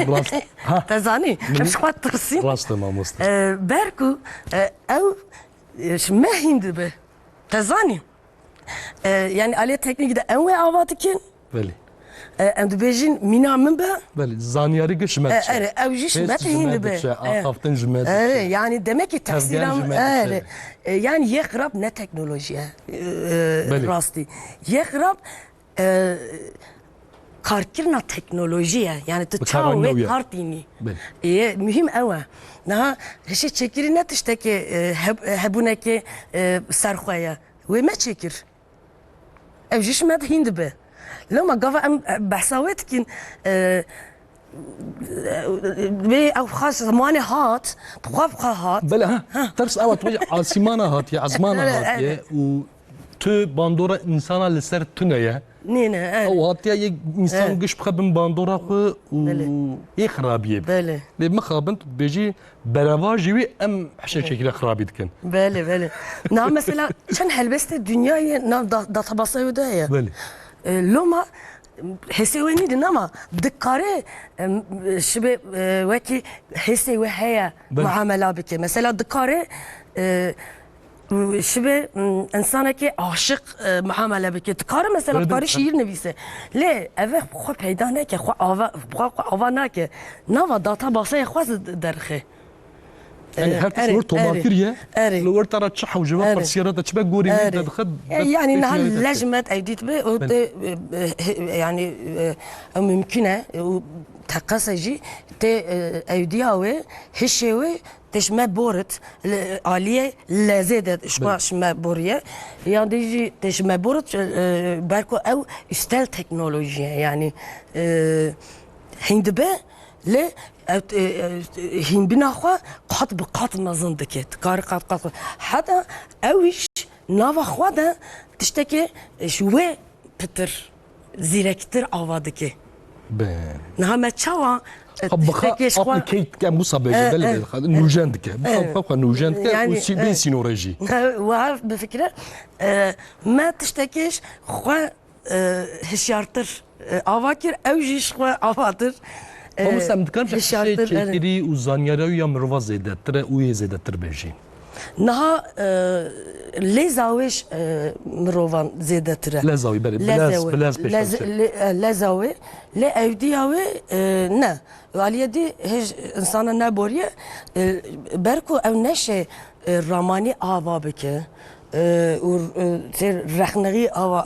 Rast. Ha. Te zanî? Em ji xwe tirsîn. Rast e mamoste. E, ber ku e, ew e, ji me hîn dibe. Te zanî? E, yani aliyê teknîkî de em wê ava dikin. Belê. E, em dibêjin mîna min be. Belê, zanyarî giş me diçe. Erê, ew jî ji me hîn dibe. Axaftin ji me diçe. Erê, yani demek ki tehsîla min. Erê. E, yani yê xirab ne teknolojî ye. E, rastî. Yê xirab e, karkirina teknolojî ye. Yani tu çawa wê kar tînî. Yê muhîm ew e. Niha hişê çêkirî ne tiştekê e, heb, hebûnekê e, serxwe ye. Wê me çêkir. Ev jî ji me hîn dibe. Loma gava em behsa wê dikin, e, wê ew xas zimanê hat, bi xwe bi xwe hat. Bele ha, ters ew e, tu bêjî asîmana hatiye, ezmana hatiye û tu bandora însana li ser tune ye. Nîne, ew hatiye yek însan giş bixwe bin bandora xwe û yê xirabiyê be. Lê mixabin tu dibêjî Berevajî wî em hişê çêkirî xirabî dikin. Belê, belê. Niha mesela çend helbestê dinyayê nav da- databasayê de heye. Belê. E, loma hêsê wê nîdin ama dikare em, şibê e, wekî hêsê wê heye Belê. Muamela bike. Mesela dikare e, şibê m, insanekê aşiq e, muamele bike. Dikare mesela Belê, dikare belê. Şiir nivîse. Lê ev xwe peyda neke, xwe ava, xwe, xwe ava nake. Nava databasayê xwe derxe. Yani her tişt wir tomar kiriye. Li wir te re çi hewce ve pirsiyara te çi be gorî wî te dixe. Yani niha lej me ew dît be û te yani ew mümkün e û teqese jî tê ewdiya wê, hişê wê tê ji me borit, aliyê lezê de ji xwe ji me boriye. Yan dî jî tê ji me borit berko ew üstel teknolojî ye yani hîn dibe. Lê ew hînbîna xwe qat bi qat mezin dike. Dikare qat qat xwe. Heta ew îş nava xwe de tiştekê ji wê pitir, zîrektir ava dike. Niha me çawa tiştekê ji xwe. Em wisa bêje belê belê nûjen dike. Bi xwe xwe nûjen dike û bê sînorê jî. Wiha bifikire me tiştekê ji xwe hişyartir ava kir, ew jî ji xwe avatir. Mamoste, em dikarin ji hişê çêkirî û zanyariya wî ya mirova zêdetir e û yê zêdetir bêjîn? Niha lêza wê ji mirovan zêdetir e. Leza wî berê, bi lez, bi lez pêş. Leza wê, lê ewdiya wê ne. Aliyê dî hêj insana neboriye, ber ku ew neşe ramanî ava bike. Û tê rexnexî ava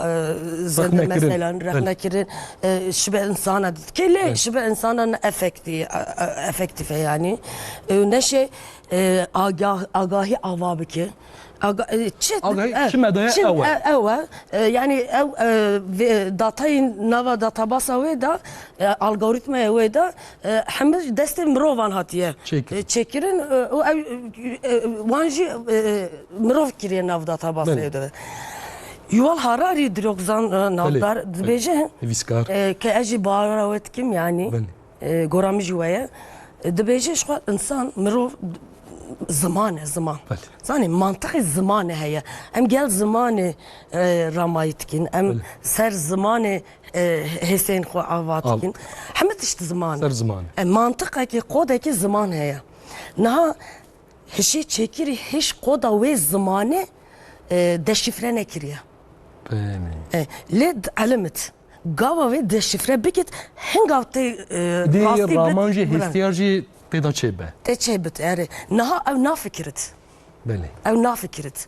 zêde, meselan rexnekirin şibe insana dike, lê şibe insana ne efektî, efektîf e yani. Neşe agahî ava bike. Çi medaye ew e. Ew e. Yani ew datayên nava databasa wê de, algoritmaya wê de hemû destê mirovan hatiye çêkirin û ew wan jî mirov kiriye nav databasê de. Yuval Harari dirokzan navdar dibêje, nivîskar, ke ez jî bawera wê dikim, yanî gora min jî we ye. Dibêje ji xwe insan, mirov ziman e, ziman. Zanî, mantiqê zimanê heye. Em gel zimanê ramayî dikin, em ser zimanê hêsên xwe ava dikin. Hemû tişt ziman e. Ser ziman e. Mantiqekî, qodekî ziman heye. Niha hişê çêkirî hêj qoda wê zimanê deşîfre nekiriye. Lê elimit. Gava wê deşîfre bikit, hingav tê rastî bit. Dê raman jî, hêstiyar jî tê de çêbe. Tê çêbit, erê. Niha ew nafikirit. Belê. Ew nafikirit.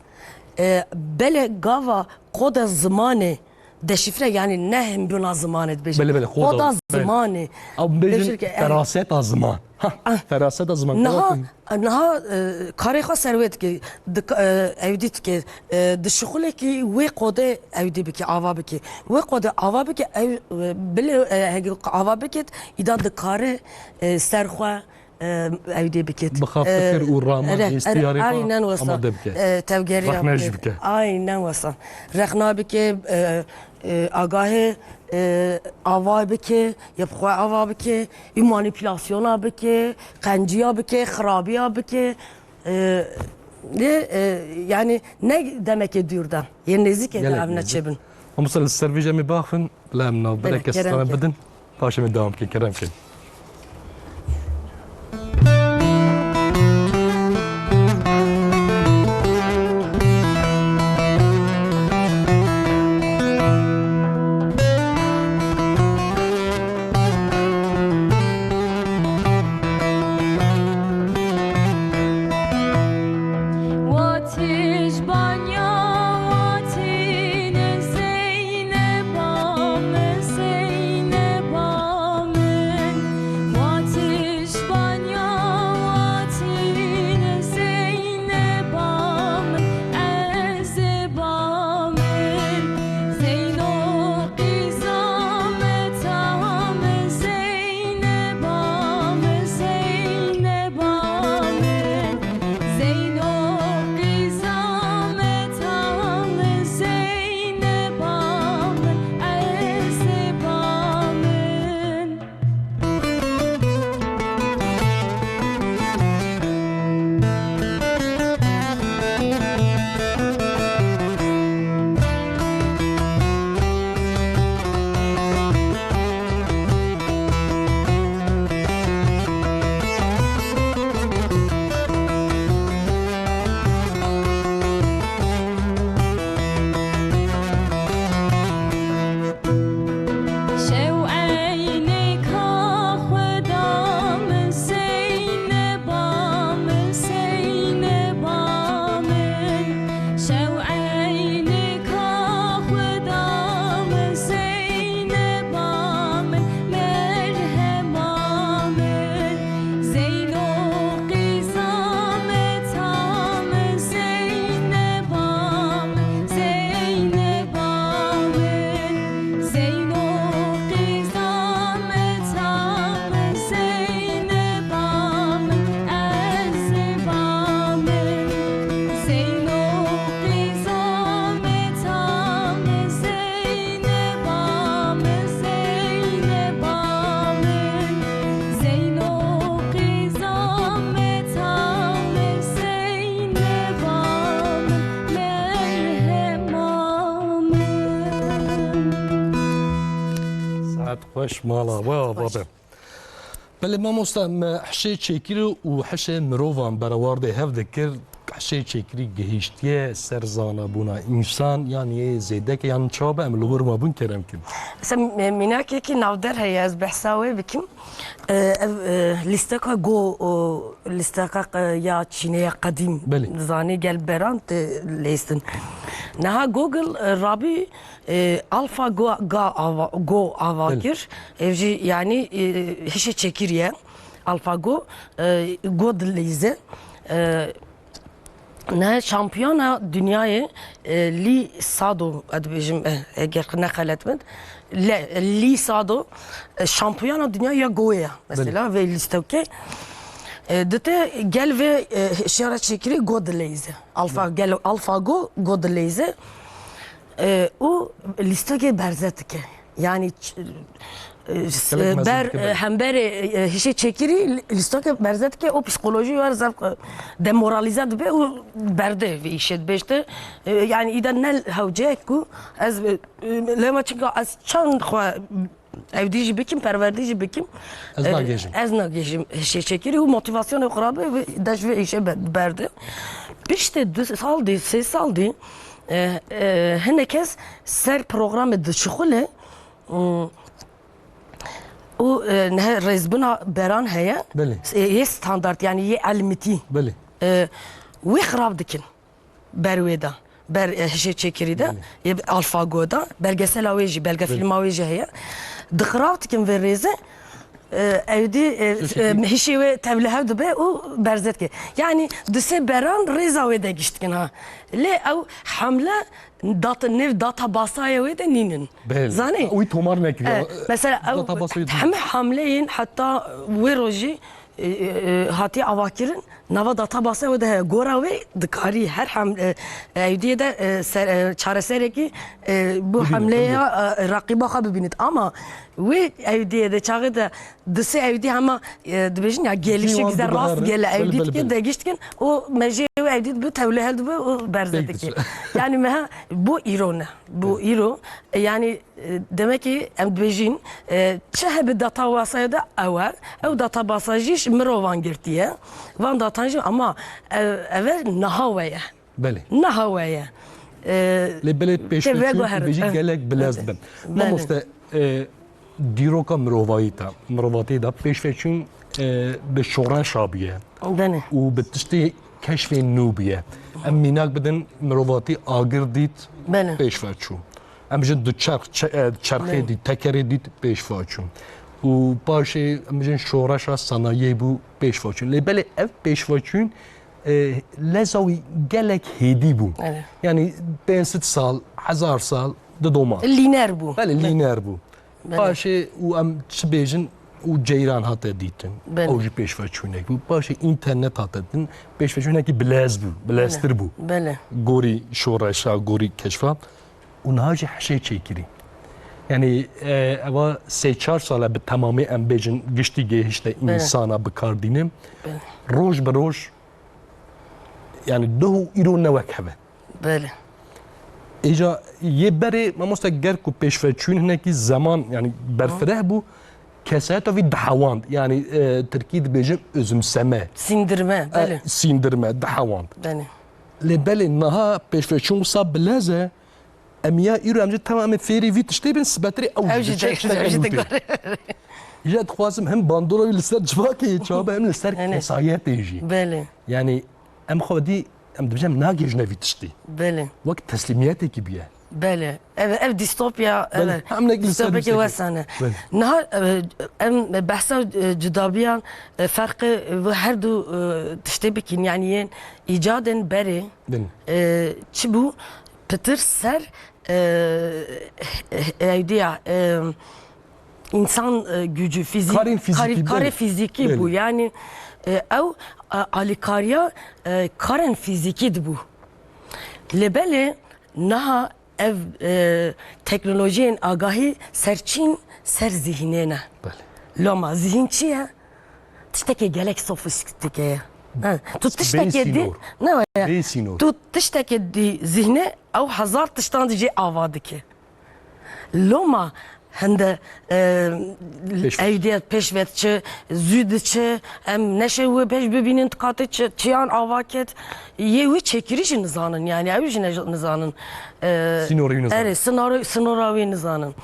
Belê gava qoda zimanê deşîfre, yani ne hembûna zimanê dibêjin. Belê, belê, qoda, qoda zimanê. Ew bêjin feraseta ziman. Ha, feraseta ziman. Niha, niha karê xwe ser wê dike, ewdî dike, di şixulekî wê qodê ewdî bike, ava bike. Wê qodê ava bike, ew bilê heke ava bike, îda dikare ser xwe ewdê biket. Bi xafikir û raman, hêstiyarê xwe amade bike. Tevgeriya bike. Aynen wesa. Rexna bike, agahê ava bike, ya bi xwe ava bike, û manîpulasyona bike, qenciya bike, xirabiya bike. Lê yani ne demekê dûr de, yê nêzîkê de ev neçêbin. Mamoste, li ser vê jî em ê biaxivin, bila em navbereke stranê bidin. Paşê me dewam bikin, kerem bikin. Saet xweş, mala we ava be. Belê mamoste, me hişê çêkirî û hişê mirovan berawardê hev dikir. Hişê çêkirî gihîştiye ser zanabûna însan, yan yê zêdeke, yan çawa be, em li wir mabûn kerem kin. Mesela, e, mînakekî navder heye, ez behsa wê bikim. E, ev, e, lîsteka Go, o, lîsteka, e, ya Çînê ya qedîm, Belê. Zanî gel beran tê lêstin. Niha Google, e, rabî, e, AlphaGo, ga ava, Go ava Belê. Kir. Ev jî, yanî, e, hişê çêkirî ye. AlphaGo, e, Go dileyîze. E, Ne şampiyona dinyayê, e, Lee Sado, ez dibêjim, e, eger ne xelet bin, Le-, Lee Sado, e, şampiyona dinyayê ya Go'yê ya, mesela, Belê. Vê lîstekê. E, dite gel vê, e, şiyara çêkirî Go dileyze. Alfa, Belê. Gel AlphaGo, Go dileyze. E, û lîstekê berze dike. Yanî ç-, e, Gelek mezin ber, dike, e, belê. Hemberê, e, hişê çêkirî lîstekê berze dike, o psîkolojî wer zaf, e, demoralize dibe û berde vê îşê dibêjte. E, yanî îde ne hewceyek ku ez, e, e, lema çinka ez çend xwe evdî jî bikim, perwerdî jî bikim. Ez e, nagêjim. Ez nagêjim hişê çêkirî û motivasyonê xwe rabe ve dej vê îşê be-, berde. Piştê du sal dî, sê sal dî, e, e, hinek kes ser programê dişixule, û, û, e, niha rêzbûna beran heye. Belê. E, yê standart, yanî yê elmîtî. Belê. E, wê xirab dikin ber wê de, ber, e, hişê çêkirî de, Belê. Yê AlphaGo de, belgesela wê jî, belgefîlma Belê. Wê jî heye. Dixirab dikin vê rêze, e, ew dî, e, Sosyetik. E, hişê wê tevlihev dibe û berze dike. Yanî du sê beran rêza wê de gişt dikin ha. Lê ew hemle data, nêv databasaya wê de nînin. Belê. Zanî? Wî tomar nekiriye. E, mesela ew databasa wê heme hamleyên heta wê rojî, e, e, e, hatiye avakirin, Nava database wê de heye. Gora wê dikarî her hem, e, ewdiyê de, e, ser, e, çareserekî, e, bo hemleya, e, reqîba xwe bibînit. Ama wê ewdiyê de çaxê de di sê ewdî hema, e, dibêjin ya gelişik ze rast gele ewdî dikin, degiş dikin, o mejê wê ewdî dibi tewlê hel dibi, o berze dike. Yani me ha, bo îro ne. Bo îro, e, yani, e, demek ki em dibêjin, e, çi hebe data wasaya de ew e, ew data basa jî ji mirovan girtiye. Van datan jî ama ev, ev e niha we ye. Belê. Niha we ye. E, Lê belê pêşveçûn veguherin. Dibêjî gelek bilez dibin. Belê. Mamoste, e, dîroka mirovayî te, mirovatiyê de pêşveçûn, e, bi şoreşa bûye. Belê. Û bi tiştê keşfên nû bûye. Em mînak bidin, mirovatî agir dît, belê, pêşve çû. Em jin du çerx, çe-, e, çerxê, belê, dît, tekerê dît, pêşve çû. Û paşê em jin şoreşa sanayiyê bû, pêşve çû. Lê belê ev pêşveçûn, e, leza wî gelek hêdî bû. Evet. Yani pênc sed sal, hezar sal didoman. Lîner bû. Belê, lîner bû. Belê. Paşê û em çi bêjin û ceyran hate dîtin. Belê. Ew jî pêşveçûnek bû. Paşê înternet hate din. Pêşveçûnekî bilez bû, bileztir bû. Belê. Gorî şoreşa, gorî keşfa. Û niha jî hişê çêkirî. Yani, e, eva sê çar sale bi temamî em bêjin giştî gêhişte, belê, însana bi kar dînin. Belê. Roj bi roj, yani duh û îro ne wek hev e. Belê. Îca yê berê, mamoste, ger ku pêşveçûn hinekî zeman, yani berfireh bû, kesayeta vî dihewand. Yani, e, tirkî dibêjin özümseme. Sindirme, e, belê. Sindirme, dihewand. Belê. Lê belê niha pêşveçûn wisa bilez e, em ya îro em jî tema em ê fêrî vî tiştê bin, sibetirê ew jî diçe, tiştek ew jî nû tê. Îja dixwazim hem bandora wî li ser civakê çabe hem li ser, yani, kesayetê jî. Belê. Yani em xwedî, em dibêjin em nagihîjine vî tiştî. Belê. Wek teslîmiyetekî bûye. Belê. Ev, ev dîstopya, belê, ev, hem nek li ser dîstopyakê wisa ne. Belê. Niha, e, em behsa, e, cudabiyan, e, ferqê, e, bu her du, e, tiştê bikin, yani yên îcadên berê, belê, e, çi bû? Pitir ser, e, e, ewdiya, e, însan, e, gücü, fîzîk, karên fîzîkî, karê, karê, belê, fîzîkî bû. Belê. Yani, e, ew, e, alîkariya, e, karên fîzîkî dibû. Lê belê niha ev, e, teknolojiyên agahî serçîn ser zîhnê ne. Belê. Loma zîhîn çi ye? Tiştekê gelek sofîstîke ye. Ha, tu tiştekê dî, ne ye? Bê sînor. Tu tiştekê dî zîhnê ew hezar tiştan dî jê ava dike. Loma hinde, e, pêşveç, ewdiye pêşvet çi, zû diçi, em neşe wê pêş bibînin, diqate çi, çiyan ava ket. Yê wî çêkirî jî nizanin, yani ew jî ne-, nizanin. E, sînorê wî nizanin. Erê, sinaro-, sinora wî nizanin.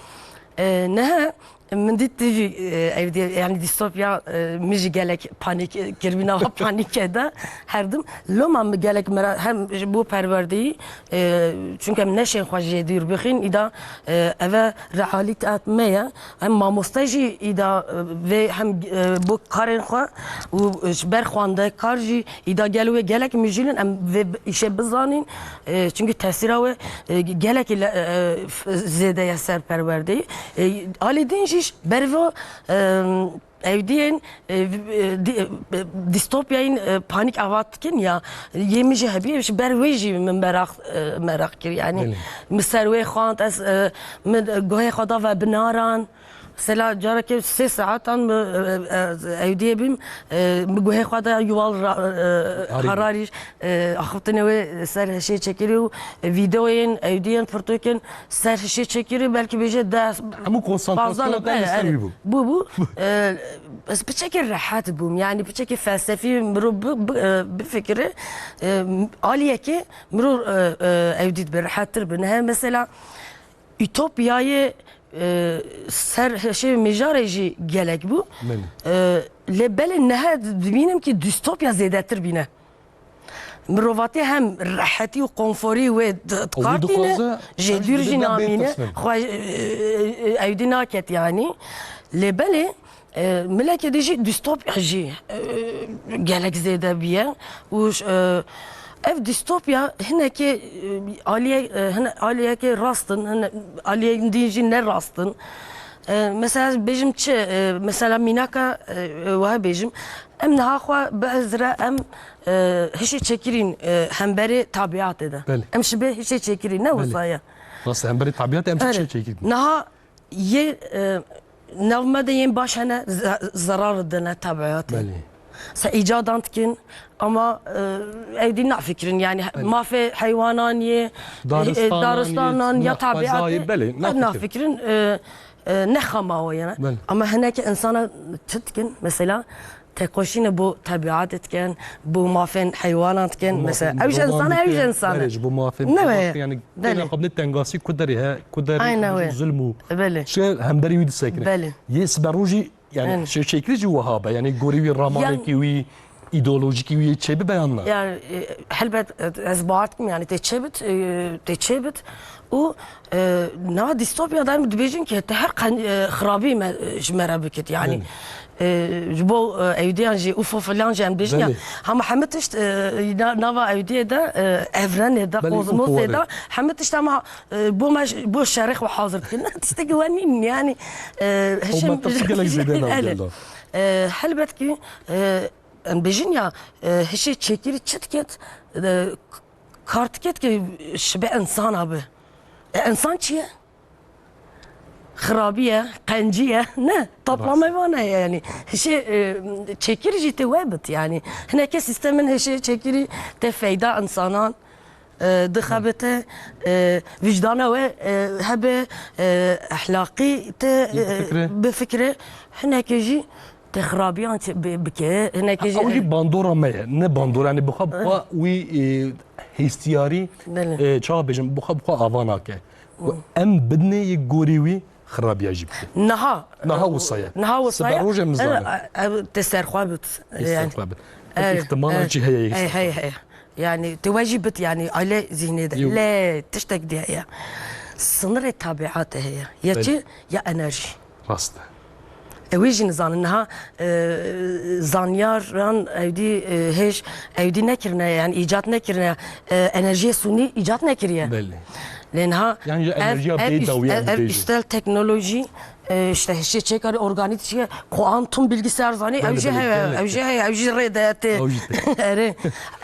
E, nehe, min dît tu jî, e, ewdiye, yani dîstopya, e, min jî gelek panîk, e, kiribî nava panîke de herdim. Loma min gelek mera-, hem ji bo perwerdeyî, e, çunke em neşên xwe jê dûr bixîn, îda, e, eve realîtet me ye. Em mamoste jî îda, e, vê hem, e, bo karên xwe û ji ber xwendekar jî îda gel wê gelek mijîlin em vê bi-, îşê bizanîn. E, çunke tesîra wê, e, gelekî le-, e, f-, zêde ye ser perwerdeyî. E, alî din jî ber vê, e, ewdiyên, e, v-, e, di-, e, dîstopyayên, e, panîk ava dikin ya, yê min jî hebî, ji ber wê jî min meraq, e, meraq kir. Yani, belê, min ser wê xwend, ez, e, min guhê xwe da vebinaran. Mesela, carekê sê saetan min, e, e, ewdiyê bîm, e, min guhê xwe da yuwal ra-, e, harî, hararî, e, axiftinê wê ser hişê çekirî û, e, vîdeoyên, ewdiyên pirtûkên ser hişê çekirî, belkî bêje deh, hemû konsantrasyona te li ser wî bû. Bû, bû. E, ez piçekê rehet bûm. Yani piçekê felsefî mirov bi, bi, e, bifikire, e, aliyekê mirov, e, e, ewdî dibe, rehettir bi. Nihe mesela, Ütopyayê, e, ser hişê mijarê jî gelek bû. Belê. E, lê belê niha dibînim ki distopya zêdetir bîne. Mirovatî hem rehetî û konforî wê di-, ew jî dikartîne, dixwaze, jê dûr jî namîne, xwe, e, e, ewdî naket yani. Lê belê, E, milekê dî jî dîstopya jî, e, gelek zêde bûye û, e, ev dîstopya hinekê, e, aliyê, e, hine-, aliyekê rast in, hine-, aliyên din jî ne rast in. E, mesela bêjim çi, e, mesela mînaka, e, e, wiha bêjim, em niha xwe bi ez re em, e, hişê çêkirîn, e, hemberê tabiatê de. Belê. Em şibê hişê çêkirîn, ne Belê. wisa ye. Rast e, hemberê tabiatê em Erê. hişê çêkirîn. Niha yê, e, nav me de yên baş hene, ze-, zerar dine tabiatê. Belê. Se îcadan dikin, ama, e, ew dî nafikirin, yani Belê. mafê heywanan yê, e, Daristanan daristanan yê, ya nexwezayê, tabiatê, belê, ev nafikirin. nafikirin, e, e, ne xama o yani. Belê. Ama hinekî insana çi dikin, mesela, tekoşîne bo tabiatê dikin, bo mafên heywanan dikin, Bo mesela, mafên ew ji mirovan insana, ew ji dikin, insana. belê, ji bo mafên Ne mirovan, we? yani, Belê. kêna xwe tengasî ku derê he, ku derê Aynen we. zulm û Belê. şey hemberî wî disekine. Belê. Yê siberojî Yani Belê. şeşekî jî wiha be, yani gorî wî Yan- ramanekî wî, îdeolojîkî wî çê bibe yan na? Yani, e, helbet, e, ez bawer dikim, yani tê çêbit, e, tê çêbit û, e, niha distopya de em dibêjin ki te her qen-, e, xirabî me, e, ji me re bikit, yani. Belê. E, ji bo, e, ewdiyan jî, ufo filan jî em dibêjin ya. Belê. Hema hemî tişt, e, na-, nava ewdiyê de, e, evrenê de, Belê, kozmosê ufo de, were. hemî tişt ama E, bo me, bo şerê xwe hazir dikin. Tiştekî we nîn, yani, e, Ew hişê me tirsi gelek zêde nav Belê. gel de. E, helbet ki, e, em bêjin ya, e, hişê çêkirî çi diket, e, k-, kar diket ki şibe insana bi. E, insan çi ye? Xirabî ye, qencî ye. Ne, taplama Rast. vana ye yani. Hişê, e, çêkirî jî tê we bit yani. Hineke sîstemên hişê çêkirî tê feyda insanan. e, dixebite, e, wijdana we, e, hebe, e, ehlaqî te, Yê e, bifikre. bifikre, hinekê jî te xirabiyan çi bi-, bike, hinekê jî Ew jî bandora me ye, ne bandora, yani bi xwe, bi xwe wî, e, hêstiyarî, Belê. e, çawa bêjim, bi xwe, bi xwe ava nake. Ku em bidinê yê gorî wî xirabiya jî bike. Niha, Niha e, wisa ye. niha wisa ye. Sibe rojê min E, zane. e, e, te serxwe bit. Te Yani. serxwe bit. Ev Evet, ihtimala evet. jî heye yê Hey, serxwe. hey, hey. Yani, te we jî bit, yani, aile zihnê de. Yo. Lê tiştek diye ya. Sınırê tabiatê heye. Ya Belê. çi? Ya enerji. Rast e. Ew ê jî nizanin. Niha, e, zanyaran ewdî, e, hêj, ewdî nekirine, yani, îcat nekirine. E, enerjiyê sunî îcat nekiriye. Belê. Lê niha Yani, ji ev, enerjiya ev bê üst-, dawiya ev, ev dibêjin. üstel teknolojî, e, işte, hişê çêkarî, organî çi, kuantum bilgisayar zanî, ew Belê, jî belê, heye, gelek. ew jî heye, ew jî rê de tê. Ew jî tê. Erê.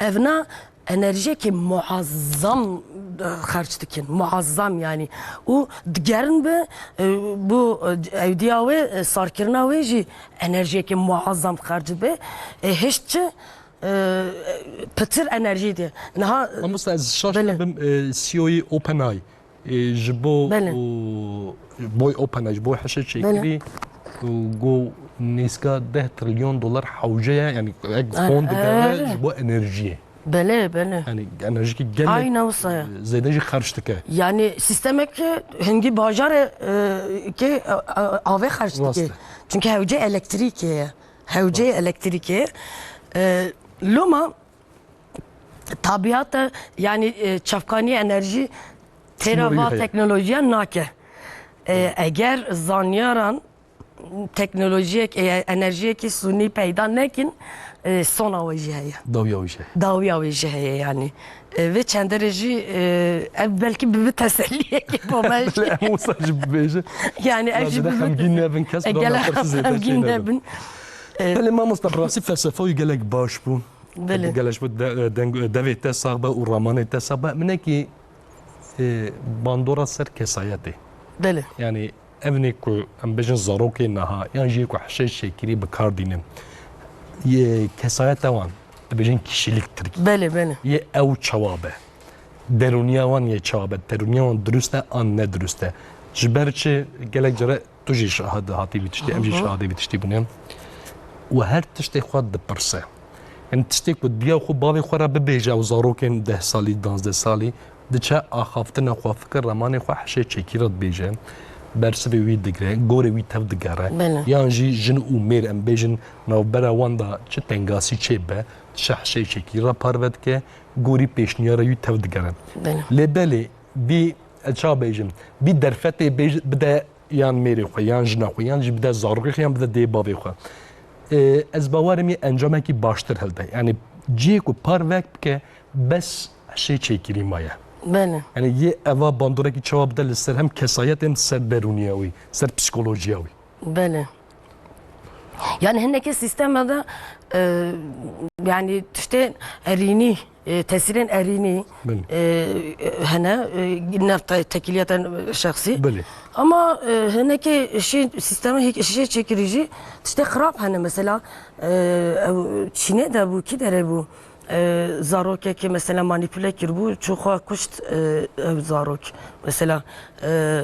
Evna enerjiyekî muazzam, e, xerc dikin. Muazzam yani. Û digerin bi, e, bu, e, ewdiya wê, e, sarkirina wê jî enerjiyekî muazzam xerc bi. E, hişt çi, e, pitir enerjî diye. Niha Mamosta, ez şaş Belê. nabim, e, C E O'yî OpenAI, e, ji bo, Belê. o, boy OpenAI, ji bo hişê çêkirî, Belê. û go nêzîka deh trilyon dolar hewce ye, yani ek Ah, fon digere ah. ji bo enerjiyê. Belê, belê. Yani enerjîkî gelek Aynen wisa ye. zêde jî xerc dike. Yani sistemek hingî bajarê, e, ke, e, e, avê xerc Rast dike. e. Çünkü hewce elektrîkê ye. Hewceyê elektrîkê. E, loma tabiata, yani, e, çavkanî enerjî Sınırı têra va yok. teknolojiya nake. E, eger zanyaran teknolojiyek, e, enerjiyekî sunî peyda nekin, e, sona wê jî heye. Dawiya wê jî heye. Dawiya wê jî heye yani. E, vê çenderê jî, e, ev belkî bibi teselliyekê bo me jî. Belê, em wisa jî bibêjin. Yani ev jî Belê bibi xemgîn teselliyekê. nebin, kes E, bi gelek nafirsi zêde xemgîn şey nebin. nebin. E, Belê mamosta, bi rastî felsefa wî gelek baş bû. Belê. Gelek ji bo de-, deng-, devê te sax be û ramanê te sax be. Minekî, e, bandora ser kesayetê. Belê. Yani evnê ku em bêjin zarokê niha, yan jî ku hişê şekirî bi kar dînin. Yê kesayeta wan, dibêjin kişilik tirkî. Belê, belê. Yê ew çawa be? Derûniya wan yê çawa be? Derûniya wan dirust e an ne dirust e? Ji ber çi gelek care tu jî şahid hatî vî tiştî, em jî Aha. şahidê vî tiştî bûne. Û her tiştê xwe dipirse. Yani tiştê ku diya xwe bavê xwe re bibêje û zarokên deh salî, danzdeh salî, diçe axaftina xwe fikir ramanê xwe hişê çekî re dibêje, bersivê wî digre, gorê wî tev digere. Belê. Yan jî jin û mêr em bêjin navbera wan de çi tengasî çêbe, diçe hişê çekî re parve dike, gorî pêşniyara wî tev digere. Belê. Lê belê vî, ez ça bêjim, vî derfetê bêj-, bide yan mêrê xwe, yan jina xwe, yan jî bide zarokê xwe, yan bide dê bavê xwe. Ê, ez bawer im yê encamekî baştir hilde. Yani cihê ku parvek bike, bes hişê çêkirî maye. Belê. Yani yê eva bandorekî çawa bide li ser hem kesayet hem ser derûniya wî, ser psîkolojiya wî. Belê. Yani hinekî sîstema de e, yani tiştên erînî, e, tesîrên erînî Belê. e, hene, e, ne te- tekîliyetên şexsî. Belê. Ama e, hinekî şî sîstemê hik- şî çekirî jî tiştê xirab hene mesela e, ew Çînê de bû, kî derê bû? E, zarokekî mesela manîpule kiribû, çû xwe kuşt e, ew zarok. Mesela e,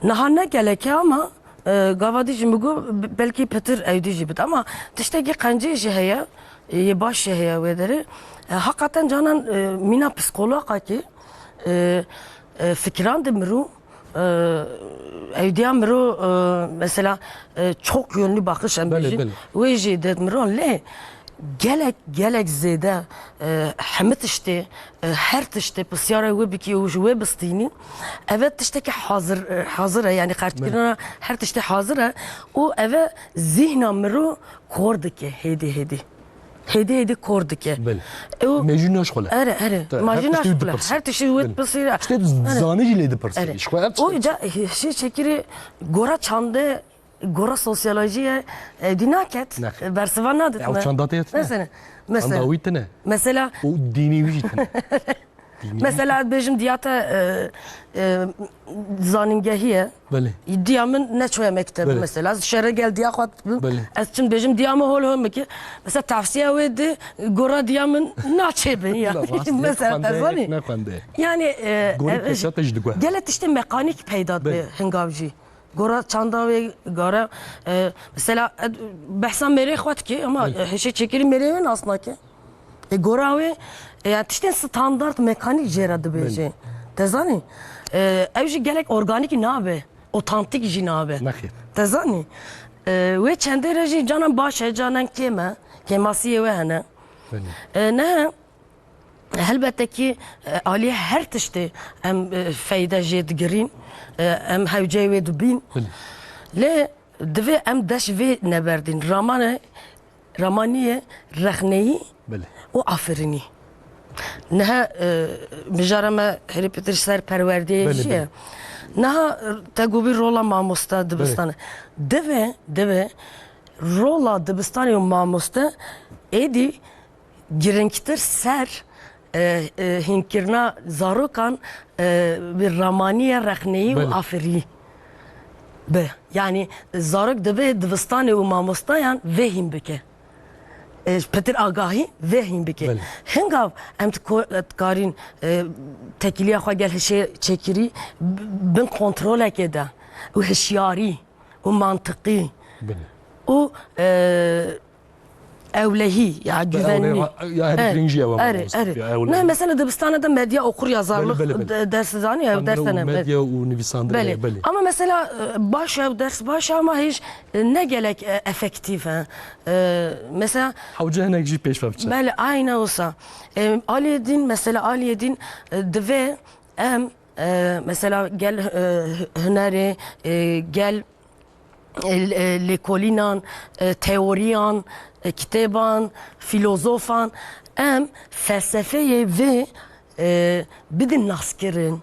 niha ne gelek e ama e, gava dî jî min got, b- belkî pitir ew dî jî bit. Ama tiştekî qencî jî heye, e, yê baş jî heye wê derê. E, heqeten canan e, mîna psîkoloqakî e, e, fikiran di mirû e, ew diya mirû e, mesela e, çok yönlü bakış em Belê, bêjin. belê. Wê jî di mirû lê gelek gelek zêde e, hemî tiştê e, her tiştê pisyara wê bikî û ji wê bistînî. Eve tiştekî hazir e, hazir e, yani qerçkirina her tiştê hazir e û eve zîhna mirû kor dike hêdî hêdî. Hêdî hêdî kor dike. Belê. Ew Mejî naşxule. Ere, ere. Te- Majî her tiştê naşxule. dipirse. Her tiştê wê Belê. dipirse. Tiştê tu zanî jî lê dipirse. Ere. Ji xwe ev O ca hişê çekirî gora çandê, gora sosyolojiyê e, dî naket. Naket. Bersiva nadit Ew me. çanda te tine. Mesela. Çanda Mesela. wî tine. Mesela. O dînî wî jî tine. Dînî wî. Mesela bêjim diya te e, e, zanîngehî ye. Belê. Diya min neçoye mekteb Belê. Mesela. Ez şere gel diya xwe bim. Belê. Ez çim bêjim diya min hol hol mike. Mesela tavsiya wê di gora diya min naçêbin ya. Rast, Mesela nexwende, te zanî. Nexwende. Yani e, Gorî e, kesate ji diguhe. Gele tiştê mekanik peyda dibe Belê. Hingav jî. Gora çanda wê gora e, mesela e, behsa mêrê xwe dike ama e, hişê çekirî mêrê wê nas nake. E, gora wê e, yani tiştên standart mekanik jê re dibêje. Te zanî? E, ew jî gelek organîk nabe. Otantik jî nabe. Nexêr. Te zanî? E, wê çendê re jî canan baş e, canan kêm e. Kêmasiyê wê hene. Belê. E, ne Helbette ki e, aliyê her tiştê em e, feyde jê digirîn, e, em hewceyê wê dibîn. Belê. Lê divê em dest vê neberdîn. Ramanê, ramaniyê rexneyî Belê. û afirinî. Niha e, mijara me herî pitir ser perwerdeyê Belê, jî ye. belê. Niha e, te gobî rola mamoste dibistane. Divê, divê rola dibistanê û mamoste êdî giringtir ser e, e, hînkirina zarokan e, bi ramaniye rexneyî û Belê. Afirî bi. Yani zarok dibe dibistanê û mamostayan vê hîn bike. E, pitir agahî vê hîn bike. Belê. Hingav em diko- dikarîn e, tekîliya xwe gel hişê çekirî b- bin kontrolekê de û hişyarî û mantiqî Belê. û e, ewlehî ya güvenlî. Ya her Evet, giring jî ew evet, mamoste. Evet. Ya ewlehî. Ne mesela dibistanê de medya okur yazarlık Belê, belê, belê. de- dersi zanî ev Tanrı dersen û em. medya û nivîsandin. Belê. Belê. Ama mesela e, baş ev ders baş ama hiç e, ne gelek e, efektif e. E, mesela Hewce hinek jî pêş ve biçe. Belê, aynen olsa. E, aliyê din mesela aliyê din e, divê em e, mesela gel e, hunerê e, gel e, e, lêkolînan, e, teoriyan, e, kitêban, filozofan, em felsefeyê vê e, bidin naskirin.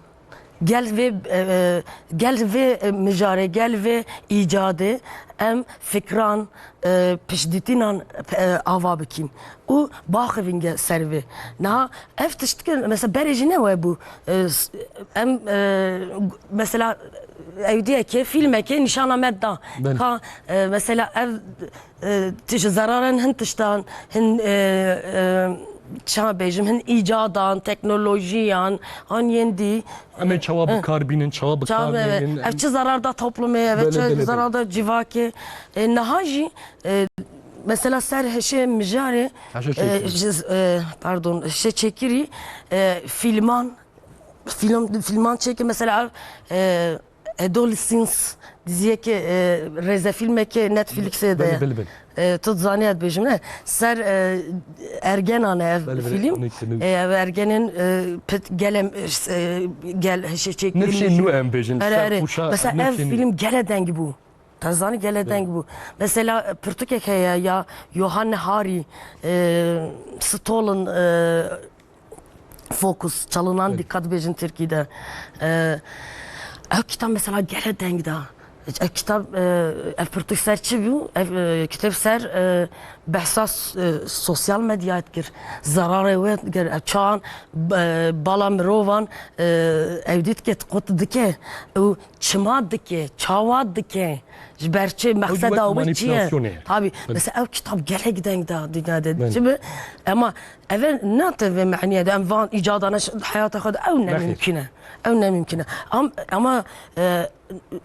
Gel vê, e, e, gel vê e, mijarê, gel vê îcadê em fikran, e, piştdîtînan e, ava bikîn. Û baxivîn ge- ser vê. Niha ev tişt ki, mesela berê jî ne we bû. E, s- em, e, mesela ewdiyekê, filmekê nîşana me da. Belê. Ka, e, mesela ev e, tij zerarên hin tiştan, hin e, e, çawa bêjim, hin îcadan, teknolojiyan, an yên dî. Em ê çawa bi kar bînin, çawa bi kar Çawa, bînin. ev çi zerar da toplumê, ev Belê, çi belê, belê. zerar da civakê. E, niha jî e, mesela ser hişê mijarê, Hişê e, çekirî. ji- e, pardon, hişê çekirî, e, filman, film, filman çêke mesela ev, e, Adolescence diziyeke, e, rêzefîlmeke Netflixê de ye. Belê, belê, belê. E, tu dizanî ez dibêjim ne? Ser e, ergenan e ev Belê, belê, film. neyse, neyse. E, ev ergenên e, pit gelem e, gel hişê çekirî. Nifşê nû em bêjin, Erê, ser erê. pûşa Mesela ev nifşê nû. Film gele deng bû. Te zanî gele deng bû. Mesela pirtûkek heye ya Johanne Hari, e, Stolin, e, Fokus, çalınan dikkat bêjin Tirkî de. E, ew kitab mesela gelek deng da. Ev kitab, e, ev pirtûk ser çi bû? Ev, e, kitab ser, e, behsa s-, e, sosyal medyayê dikir. Zararê wê dikir. Ev çawan, e, bala mirovan, e, ew dît ke qut dike. Ew çima dike, çawa dike. Ji ber çi, mexseda wê çi ye? Manipülasyonê. Tabii. Mesela ev kitab gelek deng da dünyada. Çi bi? Ama ev ne te vê meniye de em van îcadana ş-, heyata xwe de ew ne mümkün e. Ew ne mümkün e. Am-, ama, e,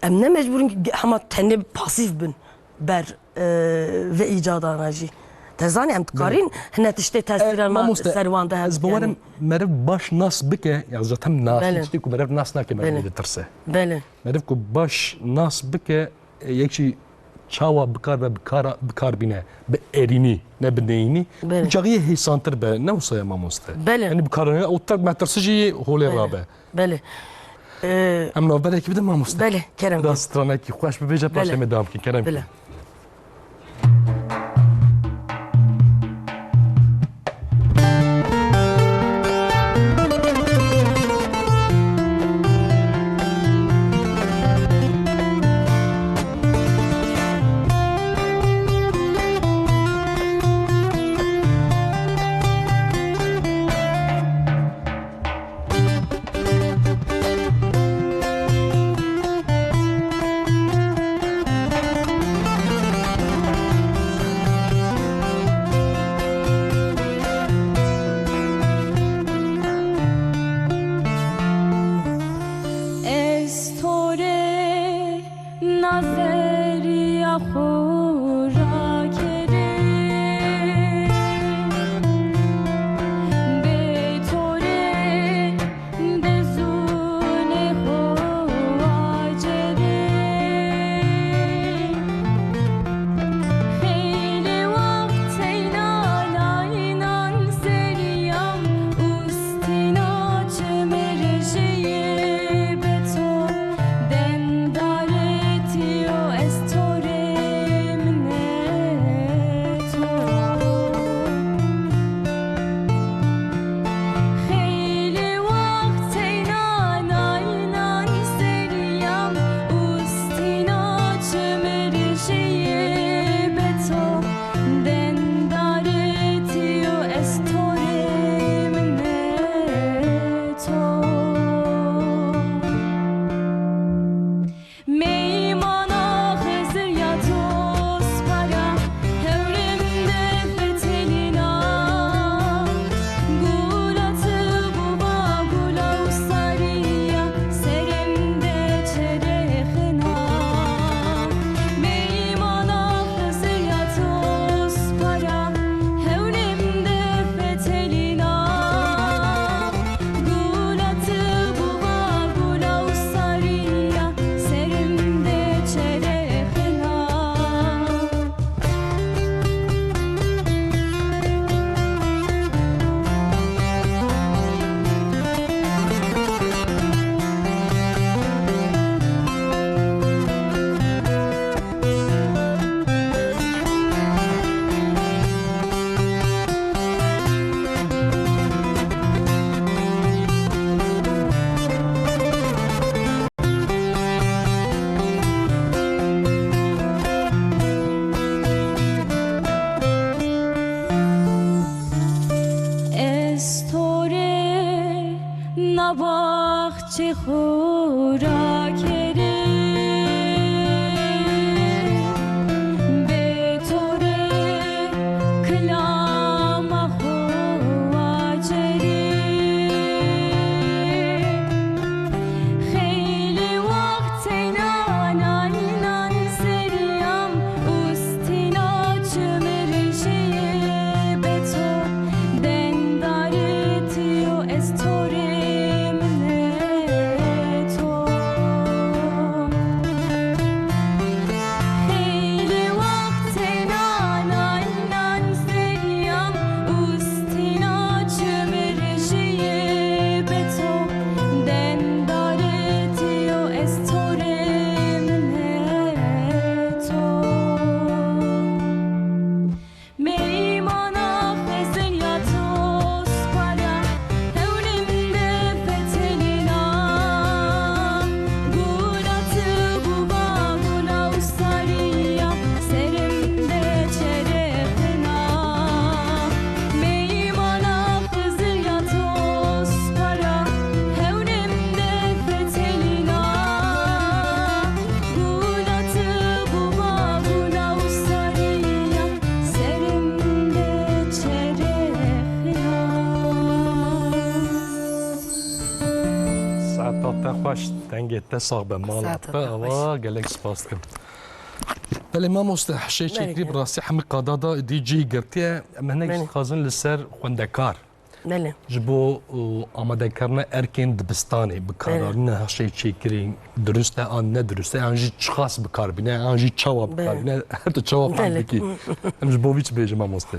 em ne mecbur in ki hema tenê pasîf bin ber, e, vê îcadana jî. Te zanî em dikarin hine tiştê tesîra ma ser wan de hebin. Ez bawerim meriv baş nas bike, ya zaten nas tiştê ku meriv nas nake meriv ditirse. Belê. Meriv ku baş nas bike, e, yek jî çawa bikar be, bikara, bikar bîne, bi erînî, ne bi neyînî. Belê. Çaxiyê hêsantir be, ne wisa ye mamoste? Belê. Yanî bikaranî ew tirk metirsijî holê rabe. Belê. Ee, Em navberekî bidin mamoste. Belê, kerem. Biraz stranekî xweş bibêje, paşê me devam bikin. Kerem. Belê. Ez to rê nazeriya xwe rakerê, bê to rê dezûnê xwe acerê. Xeylê wext teyna naynan seriyam û Tîna çi mirjiyê be to, dendarê tîyo ez to rê mineto. Xeylê wext teyna naynan seriyam û Tîna çi mirjiyê be to, dendarê tîyo ez to rê mineto. Meymana Xizir ya to spara, hewlim de fetelîna. Gula tu buva gula usariya, serem de çerexina. Meymana Xizir ya to spara, hewlim de fetelîna. Gula tu buva gula usariya, serem de çerexina. Ez to rê na baxçê xwe rakerê, bê to rê kilama xwe acerê. Xeylê wext teyna naynan seriyam û Tîna çi mirjiyê be to, dendarê tîyo ez to rê mineto. Heta te xweş, dengê te sax be, mala Saeta te te xweş. Awa, gelek spas dikim. Belê mamoste, hişê Belê çêkirî ki. Bi rastî hemî qada da dî cî girtiye. Em hinek Belê. Dixwazin li ser xwendekar. Belê. Ji bo, û, amadekarina erkên dibistanê, Belê. Bikararîna hişê çêkirî dirust e an ne dirust e, an jî çiqas bikar bîne, an jî çawa bikar Belê. Bîne, her tu çawa fehm Belê. Dikî. Em ji bo vî çi bêjin mamoste?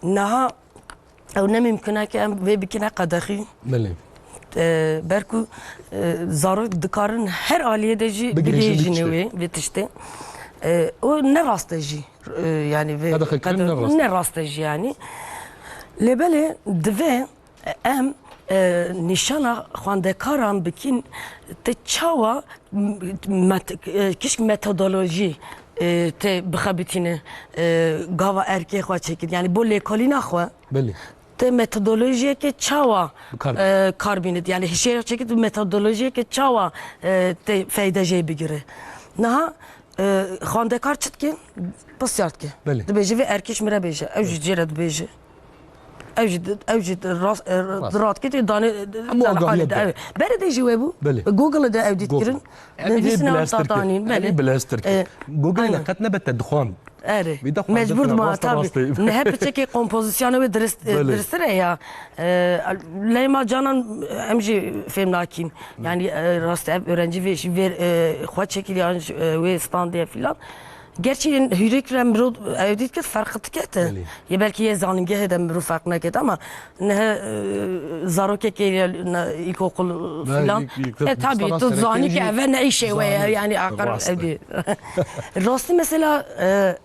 Niha Ew ne mimkun e ke em vê bikine qedexî. Belê. E, ber ku, e, zarok dikarin her aliyê de jî Bigihîjin vê bigihîjîne tiştê. Wê, vê tiştê. E, o ne rast e jî. E, yani vê Qedexekirin qede-, ne rast e. Ne rast e jî yani. Lê belê divê em, e, nîşana xwendekaran bikin te çawa met-, e, kişk metodolojî, e, te bixebitîne, e, gava erkê xwe çêkir. Yani bo lêkolîna xwe Belê. Te metodolojiyeke çawa, Bi kar e, kar bînit? Yani hişê çêkir tu metodolojiyeke çawa, e, te feyde jê bigire? Niha, e, xwendekar çi dike? Pisyar dike. Belê. Dibêje vê erkê ji min re bêje. Ew jî jê re dibêje. Ew jî di-, ew jî di-, rast, e, Rast. Di radketê dane, Hemû dane agahiya halê de, de. Ew. Berê de jî we bû. Belê. Google de ew dît Google. Kirin. Ev ê Nivîsîna bileztir kir. Dadanîn, Ev ê belê. Bileztir kir. E, Google aynen. Qet nebe te dixwand. Erê. Vî de xwendin Mecbur tine dima, rast, tabii. Rast e. Nihe piçekê kompozisyona wê dirist, e, Belê. Diristir e ya. E, lê ma canan em jî fêm nakîn. Yani, e, rast ev öğrenci vê, vê, e, xwe çekir yan, e, wê standê filan. Gerçi yên hûrek re mirov ew dît ki ferq dikete. Belê. Yê belkî yê zanîngehê de mirov ferq neket ama nihe, e, zarokekê ya ne, ilkokul Ve filan. ilk- ilk- E, tabii, tu zanî ki eve ne îşê we ye, yani akar Rast e. Ew dî. Rastî mesela, e,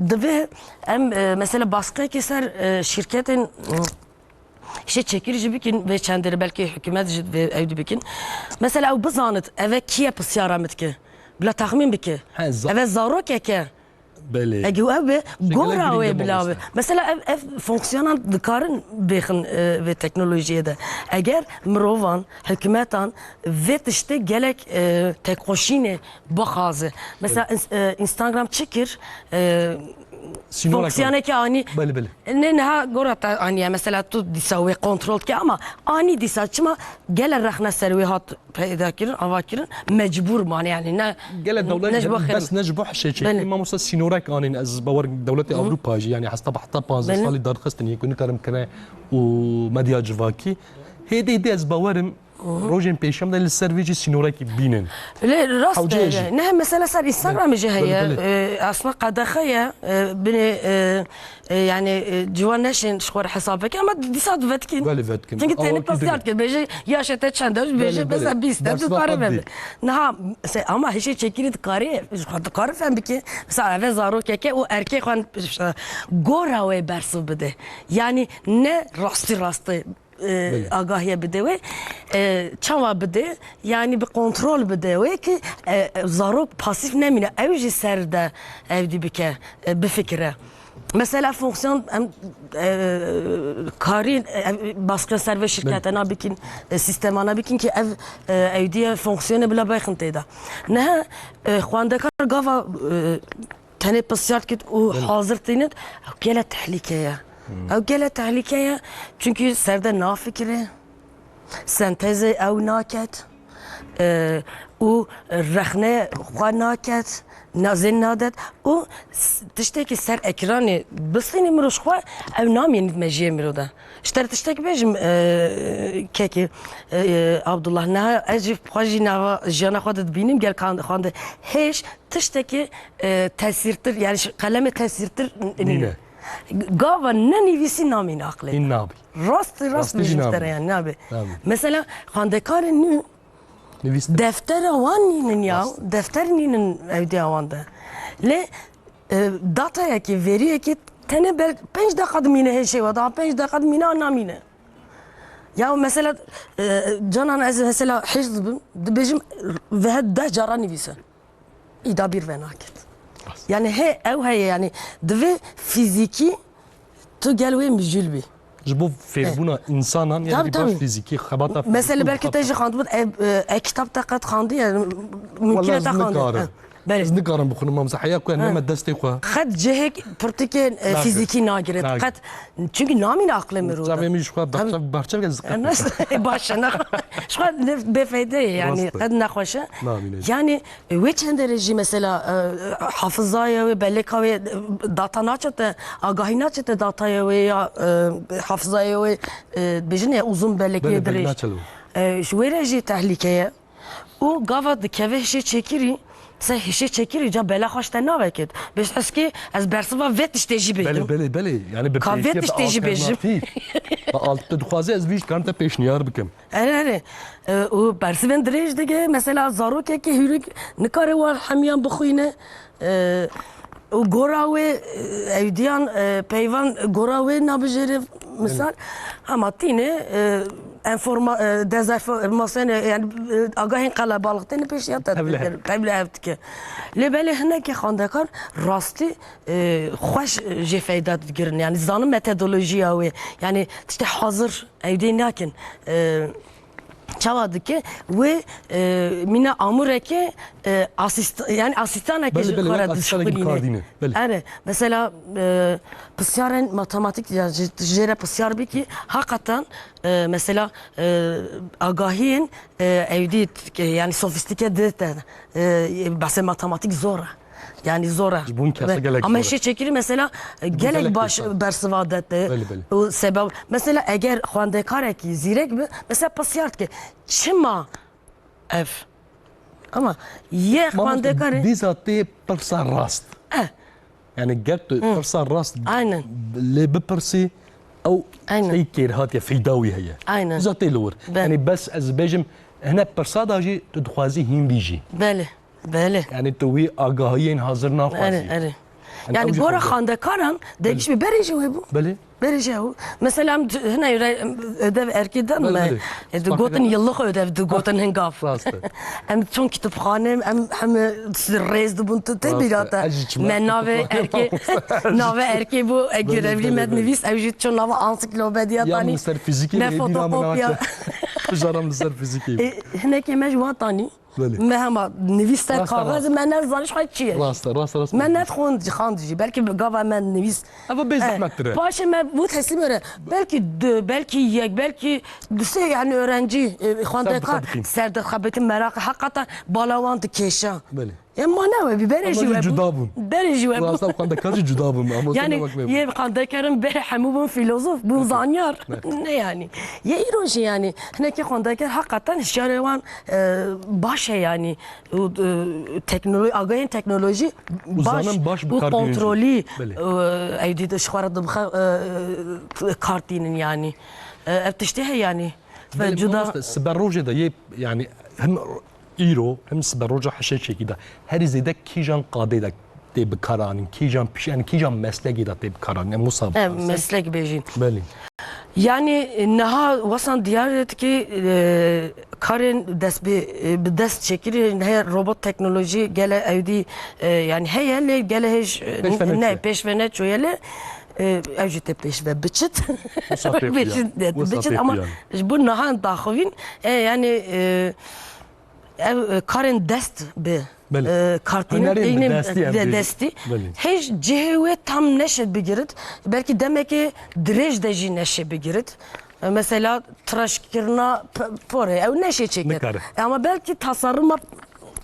divê em, e, mesela baskiyekê ser, e, şirketên, e, Hişê çêkirî jî bikin vê çendê re, belkî hikûmet jî vê ew dî bikin. Mesela ew bizanit, eve kî ye pisyara min dike? Bila texmîn bike. He, za- Eve zarokek e. Belê. Ege ew be, Şekilek gora girîng wê de bila be. Mamoste. Mesela ev, ev fonksiyonan dikarin bêxin, e, vê teknolojiyê de. Eger mirovan, hikûmetan vê tiştê gelek, e, têkoşînê bixaze. Mesela Belê. ins-, e, Instagram çi kir? E, Sînorek fonksiyoneke anî. Belê, belê. Ne niha gora te aniye, mesela tu dîsa wê kontrol dike ama anî dîsa çima gele rexne ser wê hat peyda kirin, ava kirin, mecbur mane yani ne Gele dewlet ne ji bo xêr bes min. Ne ji bo hişê çekî. Belê. Mamoste sînorek anîn ez bawer dewletê Hı. Ewropa jî yani hesta bi heta panzdeh Belê. Salî darxistin yê ku nikarim kire û medya civakî. Hêdî hêdî ez bawerim Rojên pêşem de li ser vê jî sînorekî bînin. Lê rast Hewce e. Jî. Ne mesela ser Instagramê jî heye. Belê, belê. E, aslında qedexe ye. E, binê, e, e, yani, e, ciwan neşên ji xwe re hesab veke ama dîsa divetkin. Belê vetkin. Çünkü tenê pisyar dike. Bêje yaşê te çend e? Bêje mesela bîst e. Tu kare ve. Niha se, ama hişê çekirî dikare, dikare fem bike. Mesela eve zarokeke û erkê xwe gora wê bersiv bide. Yani ne rastî rastî e, Belê. Agahiye bide wê. E, çawa bide? Yani bi kontrol bide wê ki, e, zarok pasîf nemîne. Ew jî ser de ew dî bike, e, bifikire. Mesela fonksiyon em, e, karî, e, baskı ser ve şirketena Belê. Bikin, e, sistemana bikin ki ev, e, ew diye fonksiyonu bile bexin têda. Ne, e, xwendekar gava, e, Tenê pisyar dikit û Belê. Hazir tînit, ew gele tehlîke ye. Hmm. Ew gele tehlîke ye, çünkü serde nafikire, sentezê ew naket, e, û rexne xwe naket, nazên nadet û s-, tiştekî ser ekranê bistînî mirov xwe ew namînît mejiyê mirov de. Ji te re tiştek bêjim, e, kekê, e, Abdullah, niha ez jî xwe jî nava jiyana xwe de dibînim, gel kan-, xwende hêj tiştekî, e, tesîrtir, yani ş-, qelemê tesîrtir n-, Nîne. Nîne. Gava ne nivîsî namîne aqlê. Hîn nabî. Rast, rast Rastî jî bêjim ji te re namîne. Yani, nabê. Nabê. Mesela, xwendekarên nû Nivîs- deftera wan nînin ya, Rast. Defter nînin evdiya wan de. Lê, e, datayekê, veriyekê tenê bel-, pênc deqa dimîne hêşê we, daha pênc deqa dimîne an namîne. Ya mesela, e, canan ez mesela hêj dibim, dibêjim, vehe deh cara nivîse. Îda bîr ve naket. Rast. Yani he, ew heye yani divê fîzîkî tu gel wê mijûl bî. Ji bo fêrbûna Eh. Însanan, yani Tabii, bir baş tabii. Fîzîkî, xebata fîzîkî Mesela û belkî te xebata jî xandibû, e, e, e, kitap te qet xandiye, mumkine Wala te ez xandiye. Nikarim. Eh. Belê. Ez nikarim bixwînim, mamza heya ku ez neme destê xwe. Qet cihek pirtûkên e, Nagir. Fîzîkî nagire. Nagir. Qet, çünkü namîne aqlê mirov de. Çavê min jî xwe Tabii. Berçav, berçav ez Em diqetim. Nasıl? Baş e, ne? Şu an ne bêfeyde ye yani. Rast e. Qet nexweş e. Namîne. Yani e, wê çendere jî mesela e, hafızaya wê, belleka wê, e, data naçe te, agahî naçe te dataya wê ya e, hafızaya wê, e, bêjin ya uzun bellekê Belê, belê, dirêj. Naçe li. E, ji wê re jî tehlîke ye. Û gava dikeve hişê çêkirî, se hişê çêkirî ca bela xwe ji te naveket. Bêj heskê ez bersiva vê tiştê jî Belê, bêjim. Belê, belê. Yani bi Ka vê pêşiya tiştê jî bêjim. Alternatîf. Ba alt-, tu dixwazî ez vî ji karim te pêşniyar bikim. Erê, erê. E, û bersivên dirêj dike, mesela zarokekî hûrik nikare wan hemiyan bixwîne. E, û gora wê, e, ewdiyan, e, peyvan gora wê nabijêre misal. Hema tîne, e, enforma-, e, dezenformasyon, e, yani, e, agahên qelebalix têne pêşiya te Tevlî. Tevlî hev dike. Lê belê hinekî xwendekar rastî, e, xweş jê feyda digirin. Yani zanin metodolojiya wê. Yani tiştê hazir ewdê nakin. E, Çawa dike? Wê, e, mîna amûrekê, e, asîst-, yani asîstanekê Belê, ji belê, xwe re wek asîstanekê dişixulîne. Bi kar dîne. Belê. Erê, mesela, e, pisyarên matematîk ya ji, jê re pisyar bikî, hakatan, e, mesela, e, agahiyên, e, ewdî, e, yani sofîstîke dite, e, behsê matematîk zor e. Yani zor e. Ji bo kesa gelek Ama zor e. Hişê çêkirî mesela e, gelek Gelek baş kesa. Bersiva dete. Belê, belê. Û sebeb, mesela eger xwendekarekî zîrek bi, mesela pisyar dike, çima ev? Ama yê Mamoste, xwendekarê dîsa tê pirsa rast. Eh. Yani ger tu pirsa rast Aynen. Lê bipirsî, ew Aynen. Tey kêr hatiye, feyda wî heye. Aynen. Dîsa tê li wir. Belê. Yani bes ez bêjim, hine pirsa da jî tu dixwazî hîn bî jî. Belê. Belê. Yani tu wî agahiyên hazir naxwazî. Erê, erê. Yani Yani ew jî gora xwendekar. Xwendekaran degîş bi berê jî wê bû. Belê. Berê jî ew. Mesela em d-, hine re-, em ödev erkê dan Belê, me. belê. E, Spas digotin dikim. Yıllık ödev, digotin hin gav. Rast e. Em çon kitapxane, em hem rêz dibûn tu tê Rast e. Bîra te. Ez jî çima Me navê kitapxane erkê, navê erkê bû, e, Belê, görevlî belê, me belê. Nivîs, ew jî çon nava ansiklopediya Ya tanî. Min ser fîzîkê Ne bê, dîna min fotokopya. Naçe. Jara min ser fîzîkê. E, hinekê me ji wan tanî. Belê. Me hema nivîs ser Rast e, kaxez, rast. Me nezanî ji xwe çi ye. Rast e, rast e, rast e. Me nexwend, xand jî. Belkî bi gava me nivîs. Eva bê Eh, zehmettir e. Paşê me bû teslîm were. Belkî du, belkî yek, belkî du sê yani öğrenci, e, xwendekar Ser dixebitin. Ser dixebitin meraq heqata bala wan dikêşa. Belê. Em ma ne we bî, berê Ama jî jî we cuda bû. Bûn. Berê jî we bû. Rasta xwendekar jî cuda bûn. Ama Yani sen bak ne yê xwendekarin berê hemû bûn filozof, bûn zanyar. Ne yani. Yê îro jî yani. Hinekî xwendekar heqatan hişyarê wan e, baş e yani. Û, e, teknolo-, agahên teknolojî Û baş zanin baş bi û kar tînin jî. Kontrolî, Belê. E, ew dî de ji xwe re dibixe, e, kar tînin yani. E, ev tiştê heye yani. Ve Belê, cuda mamoste, siber rojê de yê yani hem îro hem siber roja hişê çekî de herî zêde kîjan qadê de tê bikaranîn, kîjan piş-, yani kîjan meslekê de tê bikaranîn, em wisa Em bixwazin. Meslek bêjîn. Belê. Yani niha wesan diyar dikî, e, karên dest bi, e, bi dest çekirî, heye robot teknolojî gele ewdî, e, yani heye lê gele hêj, e, Pêş ve ne ne, çûye. Pêş ve neçûye lê, e, ew jî tê pêş ve biçit. Wisa tê xuya. Biçit, Wisa biçit tê ama xuya. Ji bo niha daxivîn, e, yani, e, ev, e, karên dest bi Belê. E, kartînin Hunerên bi eynî destî em de bêjin. Destî. Belê. Hêj cihê wê tam neşe bigirit. Belkî demekê dirêj de jî neşe bigirit. E, mesela tıraşkirina p-, porê, ew neşe çêkir. Nikare. E, ama belkî tasarruma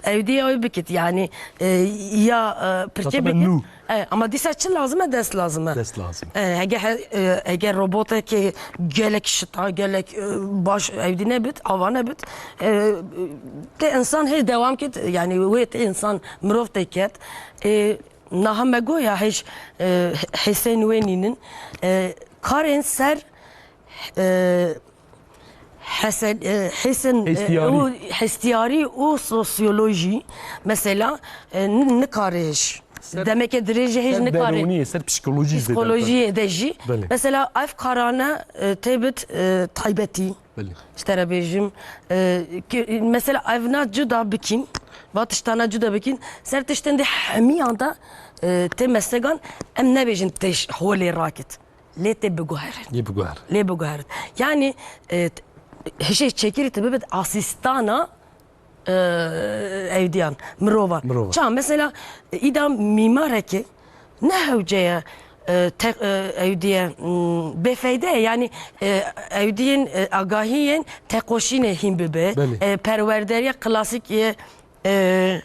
ew diye ew bikit. Yani, e, ya, e, pirkê Tasarruma bikit. Nû. E, ama dîsa çi lazim e? Dest lazim e. Dest lazim. E, hege he-, e, hege robotekê gelek şita, gelek, e, baş evdî nebit, ava nebit, e, tê insan hê dewam ket, yani wê tê insan mirov tê ket. E, naha me goya hêj, e, hêsên wê nînin. E, karên ser, e, Hesen, e, hêsin, e, Hestiyarî. Û hestiyarî û sosyolojî, mesela, e, n-, nikare hêj. Ser, Demeke dirêje hêj ser nikare. Derûniyê, ser psikolojî zêde. Psikolojiyê de jî. Belê. Mesela, ev karane, e, têbit, e, taybetî. Belê. Ji te re bêjim, e, ki, mesela, ev na cuda bikîn, va tiştana cuda bikîn, ser tiştên de hemiyan de, e, tê meslegan, em nebêjin tê holê rakit. Lê tê biguherin. Lê biguher. Lê biguherin. Yani, e, t-, hişê çekirî tu bibit asîstana e, ewdiyan, mirovan. Mirovan. Ça, mesela, îda mîmarekê ne hewce ye, e, te-, e, ewdiye, m, bêfeyde ye. Yani, e, ewdiyên, e, agahiyên teqoşînê hîn bibe. Belê. E, perwerderiya klasîk ye, e,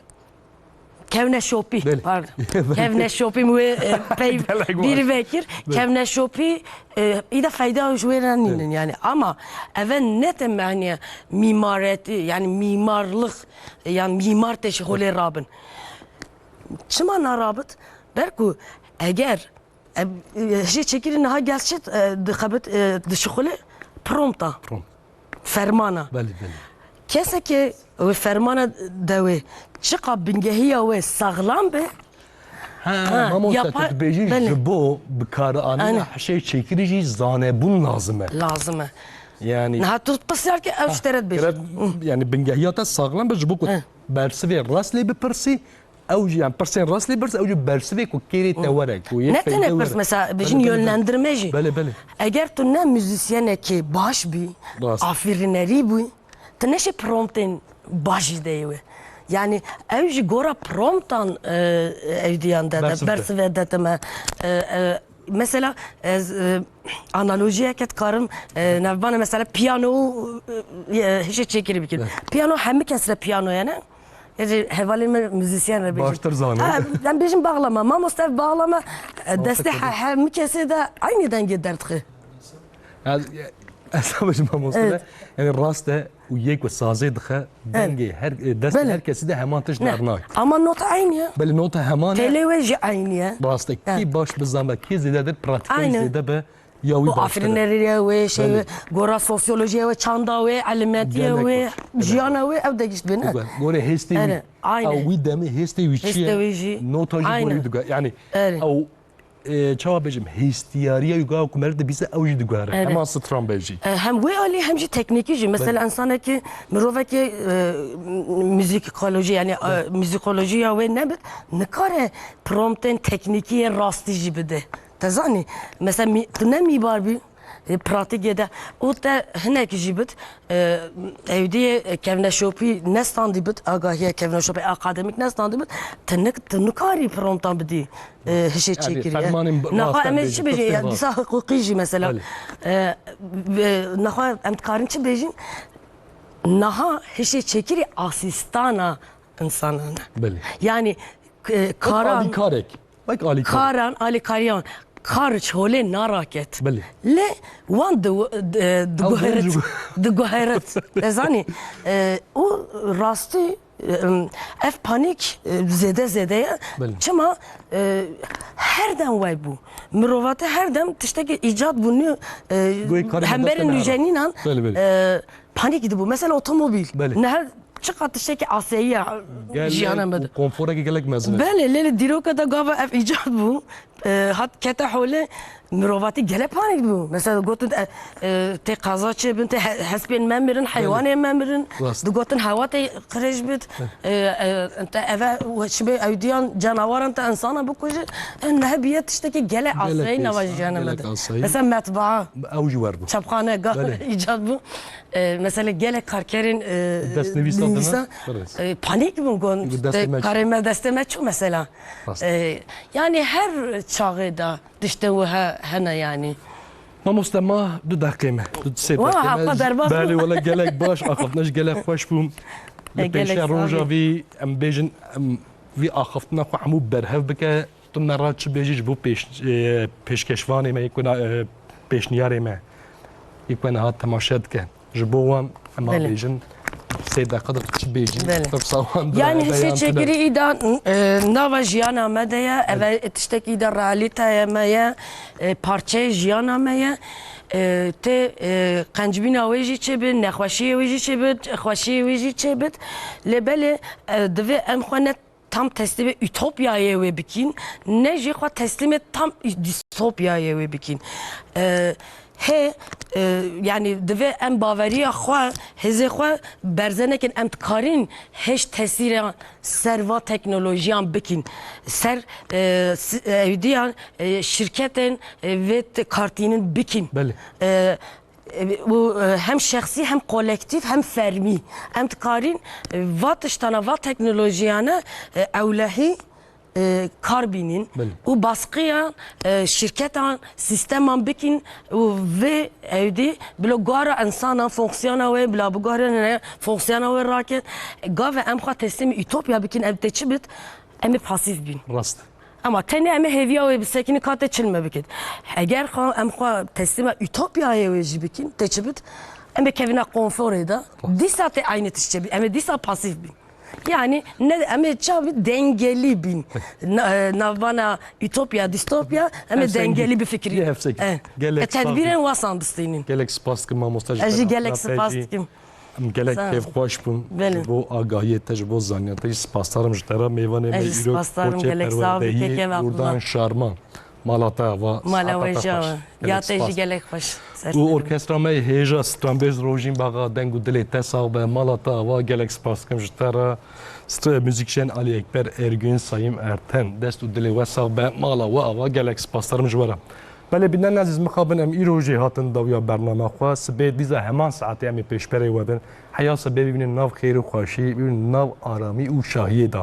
kevneşopî, Belê. pardon. Kevneşopî mi wê, e, pey Gelek baş. bîr vekir. Belê. Kevneşopî, e, îda feyda ji wê re nînin Belê. yani. Ama eve ne te mehniye mîmaretî, yani mîmarlix, yani mîmar tê ji holê rabin. Çima narabit? Ber ku eger, e, e, hişê çekirî niha gel çi, e, dixebit, e, dişixulê prompta. Prompt. Fermana. Belê, belê. Kesekê wê fermana dewê çiqa bingehiya wê saxlam be, Ha, Ha, mamoste, yapar-, tu dibêjî belê. ji bo bikaranîna Aynen. hişê çekirî jî zanebûn lazim e. lazim e. Yani Niha tu pisyar ke ew ji te re dibêje. Kere-, yani bingehiya te saxlem be ji bo ku Hı. bersivê rast lê bipirsî, ew jî yani pirsên rast lê birs, ew jî bersivê ku kêrê te were, ku yê Ne feyde tenê were. pirs, mesela, Belê, bijin belê, belê. yönlendirme jî. Belê, belê. Eger tu ne müzisyenekê baş bî, Rast. afirinerî bû, tu neşê promptên baş jî deyê wê. Yani ew jî gora promptan, e, ew diyan de, de, Bersiv de. bersive de te me, e, e, mesela ez, e, analojiyeke dikarim, e, navbana mesela piyano, e, e, hişê çêkirî bikin. Evet. Piyano hemî kes re piyano ye, ne? Ê, hevalên me muzîsyen re bêjin. Baştir zane. Ha, em bêjin bağlama. Mamoste bağlama, e, Mamoste destê he-, tabii. hemî kesê de aynı dengê derdixe. Ya, ez bêjim mamoste Evet. de, yani rast e û yek ku sazê dixe, Evet. dengê her, e, destê Belê. her kesî de heman tişt Ne. dernay. Ama nota aynı ya. Belê nota heman e. Têlê wê jî aynı ya. Rast e. Evet. Kî baş bizanbe, kî zêdetir pratikayî Aynen. zêde be, ya wî O baştir e. afirîneriya wê, şey Belê. wê, gora sosyolojiya wê, çanda wê, elimetiya Gelek wê, baş. jiyana wê, ew de gişt bê, ne? Dibe. Gorê hêstê wî. Ere, aynen. Ew wî demê hêstê wî çi Hêstê ye? wî jî. Nota jî gorê Aynen. wî dibe. Yani Ere. ew, e, çawa bêjim, hêstiyariya wî ga ku meriv dibîse ew jî digore. Ere. Hema stran be jî. E, hem wê alî hem jî teknîkî jî. Mesela Belê. insanekî, mirovekî, e, muzîkolojî, yani, e, Belê. muzîkolojiya wê nebit, nikare promptên teknîkî yê rastî jî bide. Te zanî, mesela mî-, tu ne mîbar bî, e, pratîkê de, û te hinek jî bit, e, ewdiyê, e, kevneşopî nestandî bit, agahiya kevneşopî akademîk nestandî bit, tu nik-, tu nikarî promptan bidî, e, hişê Yani, çêkirî. fermanên bi-, Naxa rast em ê bêjin, çi bêjin? pirsên Ya, rast. dîsa hiqûqî jî mesela. Belê. E, e, naxa em dikarin çi bêjin? Naha hişê çêkirî asîstana însanan e. Belê. Yani, e, Wek karan alîkarek. Wek alîkar. Karan, alîkariyan, kar ji holê naraket. Belê. Lê wan di, di, Ew diguheret, diguheret. Te zanî, e, û rastî, e, ev panîk, e, zêde zêde ye. Belê. Çima, e, her dem wey bû. Mirovate her dem tiştekî îcad bû nû, e, Goyê karê hemberî mebeste nûjenînan, Belê, belê. e, panîk dibû. Mesela otomobîl. Belê. Ne her Çiqas tiştekî asayî ye Gelek jiyana me de. û konforekî gelek mezin e. Belê, lê li dîroka de gava ev îcad bû, e, hat kete holê mirovatî gelek panîk bû. Mesela gotin, e, e, tê qeza çêbin, tê he-, hespên me mirin, Belê. heywanên me mirin. Rast. Digotin hewa tê qirêj bit. E, e, te eve çi bê ewdiyan canawaran te insana bikuje. E, nehebiye tiştekî gelek Gelek asayî nava pês, jiyana me gelek de. asayî. Mesela metbaa. Ew jî wer bû. Çapxane ga Belê. îcad bû. E, mesela gelek karkerên, e, Destnivîsa dine, nivîsa, evet. e, panîk bûn, gon, Destê te, me çû. karê me destê me çû mesela. Rast. E, yani her çaxê de tiştên wiha hene yani. Mamoste ma du deqê me, du sê Wa, deqê me. hapa berbat bû. Belê, wele gelek baş, axaftina jî gelek xweş bû. E, Bi gelek pêşiya roja sağ ol. vî, em bêjin, em, vî axaftina xwe hemû berhev bike. Tu me re çi bêjî ji bo pêş-, e, pêşkeşvanê me, yê ku na-, e, pêşniyarê me, yê ku niha temaşe dike. Ji bo wan ema Belê. bêjin, sê deqe de tu çi bêjî, Belê. pirsa wan Yani berhev hişê yan tune. çêkirî îda, e, nava jiyana me de ye, Belê. eve tiştek îda realîtaya me ye, e, parçeyê jiyana me ye. E, tê, e, qencbîna wê jî çêbit, nexweşiyê wê jî çêbit, xweşiyê wê jî çêbit. Lê belê, e, divê em xwe ne tam teslîmê ütopyayê wê bikîn, ne jî xwe teslîmê tam dîstopyayê wê bikîn. E, hê, e, yani divê em baveriya xwe, hêzê xwe berze nekin, em dikarîn hêj tesîra ser va teknolojiyan bikîn. Ser, e, si-, e, ewdiyan, e, şirketên, e, vê t-, kartînin bikîn. Belê. E, E, û, e, hem şexsî, hem kolektîf, hem fermî. Em dikarin, e, va tiştana, va teknolojiyane, e, ewlehî, e, kar bînin Belê. û baskıya, e, şirketan, sisteman bikin û vê ewdî bilo guhara insanan fonksiyona wê, bila bi guhara ne fonksiyona wê raket. Gave em xwe teslîmî ütopya bikin, em tê çi bit? Em ê pasîf bin. Rast. Ama tenê em ê hêviya wê bisekinin, ka tê çi li me bikit. Eger xwe, em xwe teslîma ütopyayê wê jî bikin, tê çi bit? Em ê kevina konforê de. Dîsa tê aynı tişt çê bî. Em ê dîsa pasîf bin. Yani ne, em ê çavi dengeli bin. Na-, e, navbana ütopya, distopya, em ê Hevsengî. dengeli bifikirîn. Yê hevsengî. E, Gelek e, tedbîrên spas. wasan bistînin. Gelek spas dikim mamoste ji Ez jî te re. gelek Rafet spas jî. dikim. Em gelek Sağ ol. kêfxweş bûn Belê. ji bo agahiyê te, ji bo zaniya te jî spasdar im ji te re. Mêvanê me Ez jî îro spasdar im, koçê gelek sağ ol, perwerdehiyê kekê ve Urdan Abdullah. Şarman. Mala te ava, Mala saeta we te jî xweş. ava. Gelek Ya te jî spas. gelek xweş. Ser Û sağ ol. orkestra me yê hêja stranbêj Rojîn Baxa, deng û dilê te sax be. Mala te ava, gelek spas dikim ji te re. St-, muzîkjen Alî Ekber Ergün, Sayım Erten, dest û dilê we sax be. Mala we ava, gelek spasdar im ji we re. Belê, bînerên ezîz, mixabin em îro jî hatin dawiya bernama xwe. Sibê dîza heman saetê em ê pêşberê we bin. Heya sibê bibînin nav xêr û xweşî, bibînin nav aramî û şahiyê de.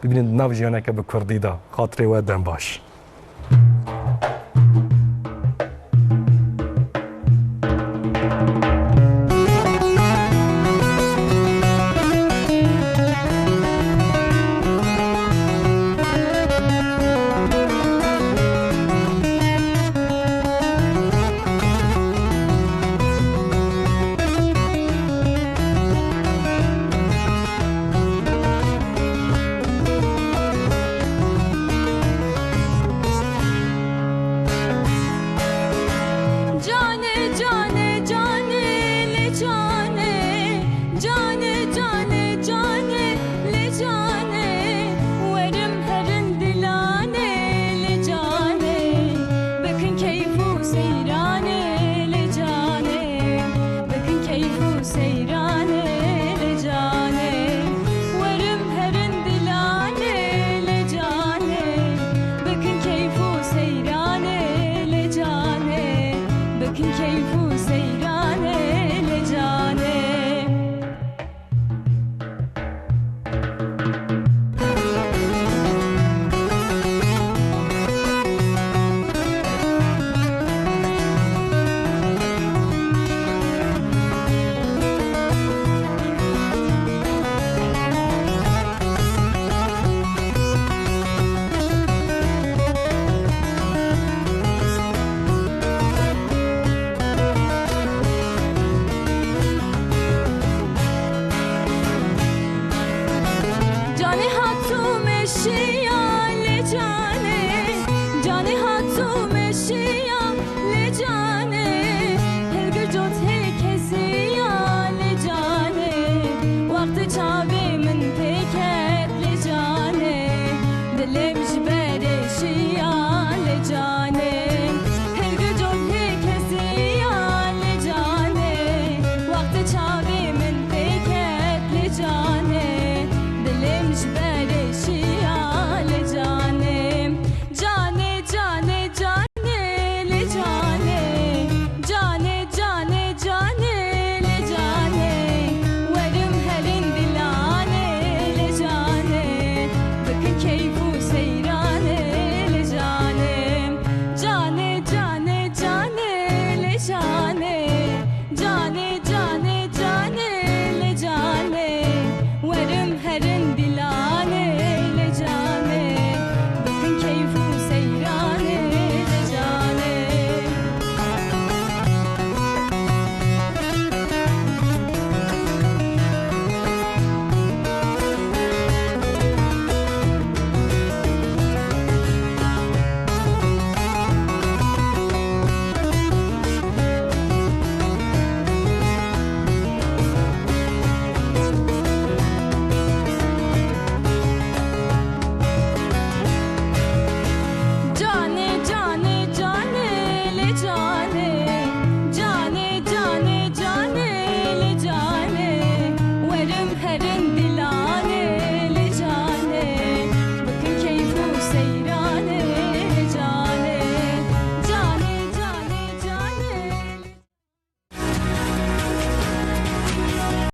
Bibînin nav jiyaneke bi kurdî de. Xatirê we dem baş. Canê, canê, canê, lê canê. Canê, canê, canê, lê canê. Werim herin dilanê, lê canê. Bikin keyf û seyranê, lê canê. Bikin keyf û seyranê, lê canê. Werim herin dilanê, lê canê. Bikin keyf û seyranê, lê canê. Bikin keyf û seyranê, lê canê. Canê hatû meşiya lê canê, canê hatû meşiya lê canê, hilgir cot hê keziya lê canê, wextê çavê min têket lê canê, dilê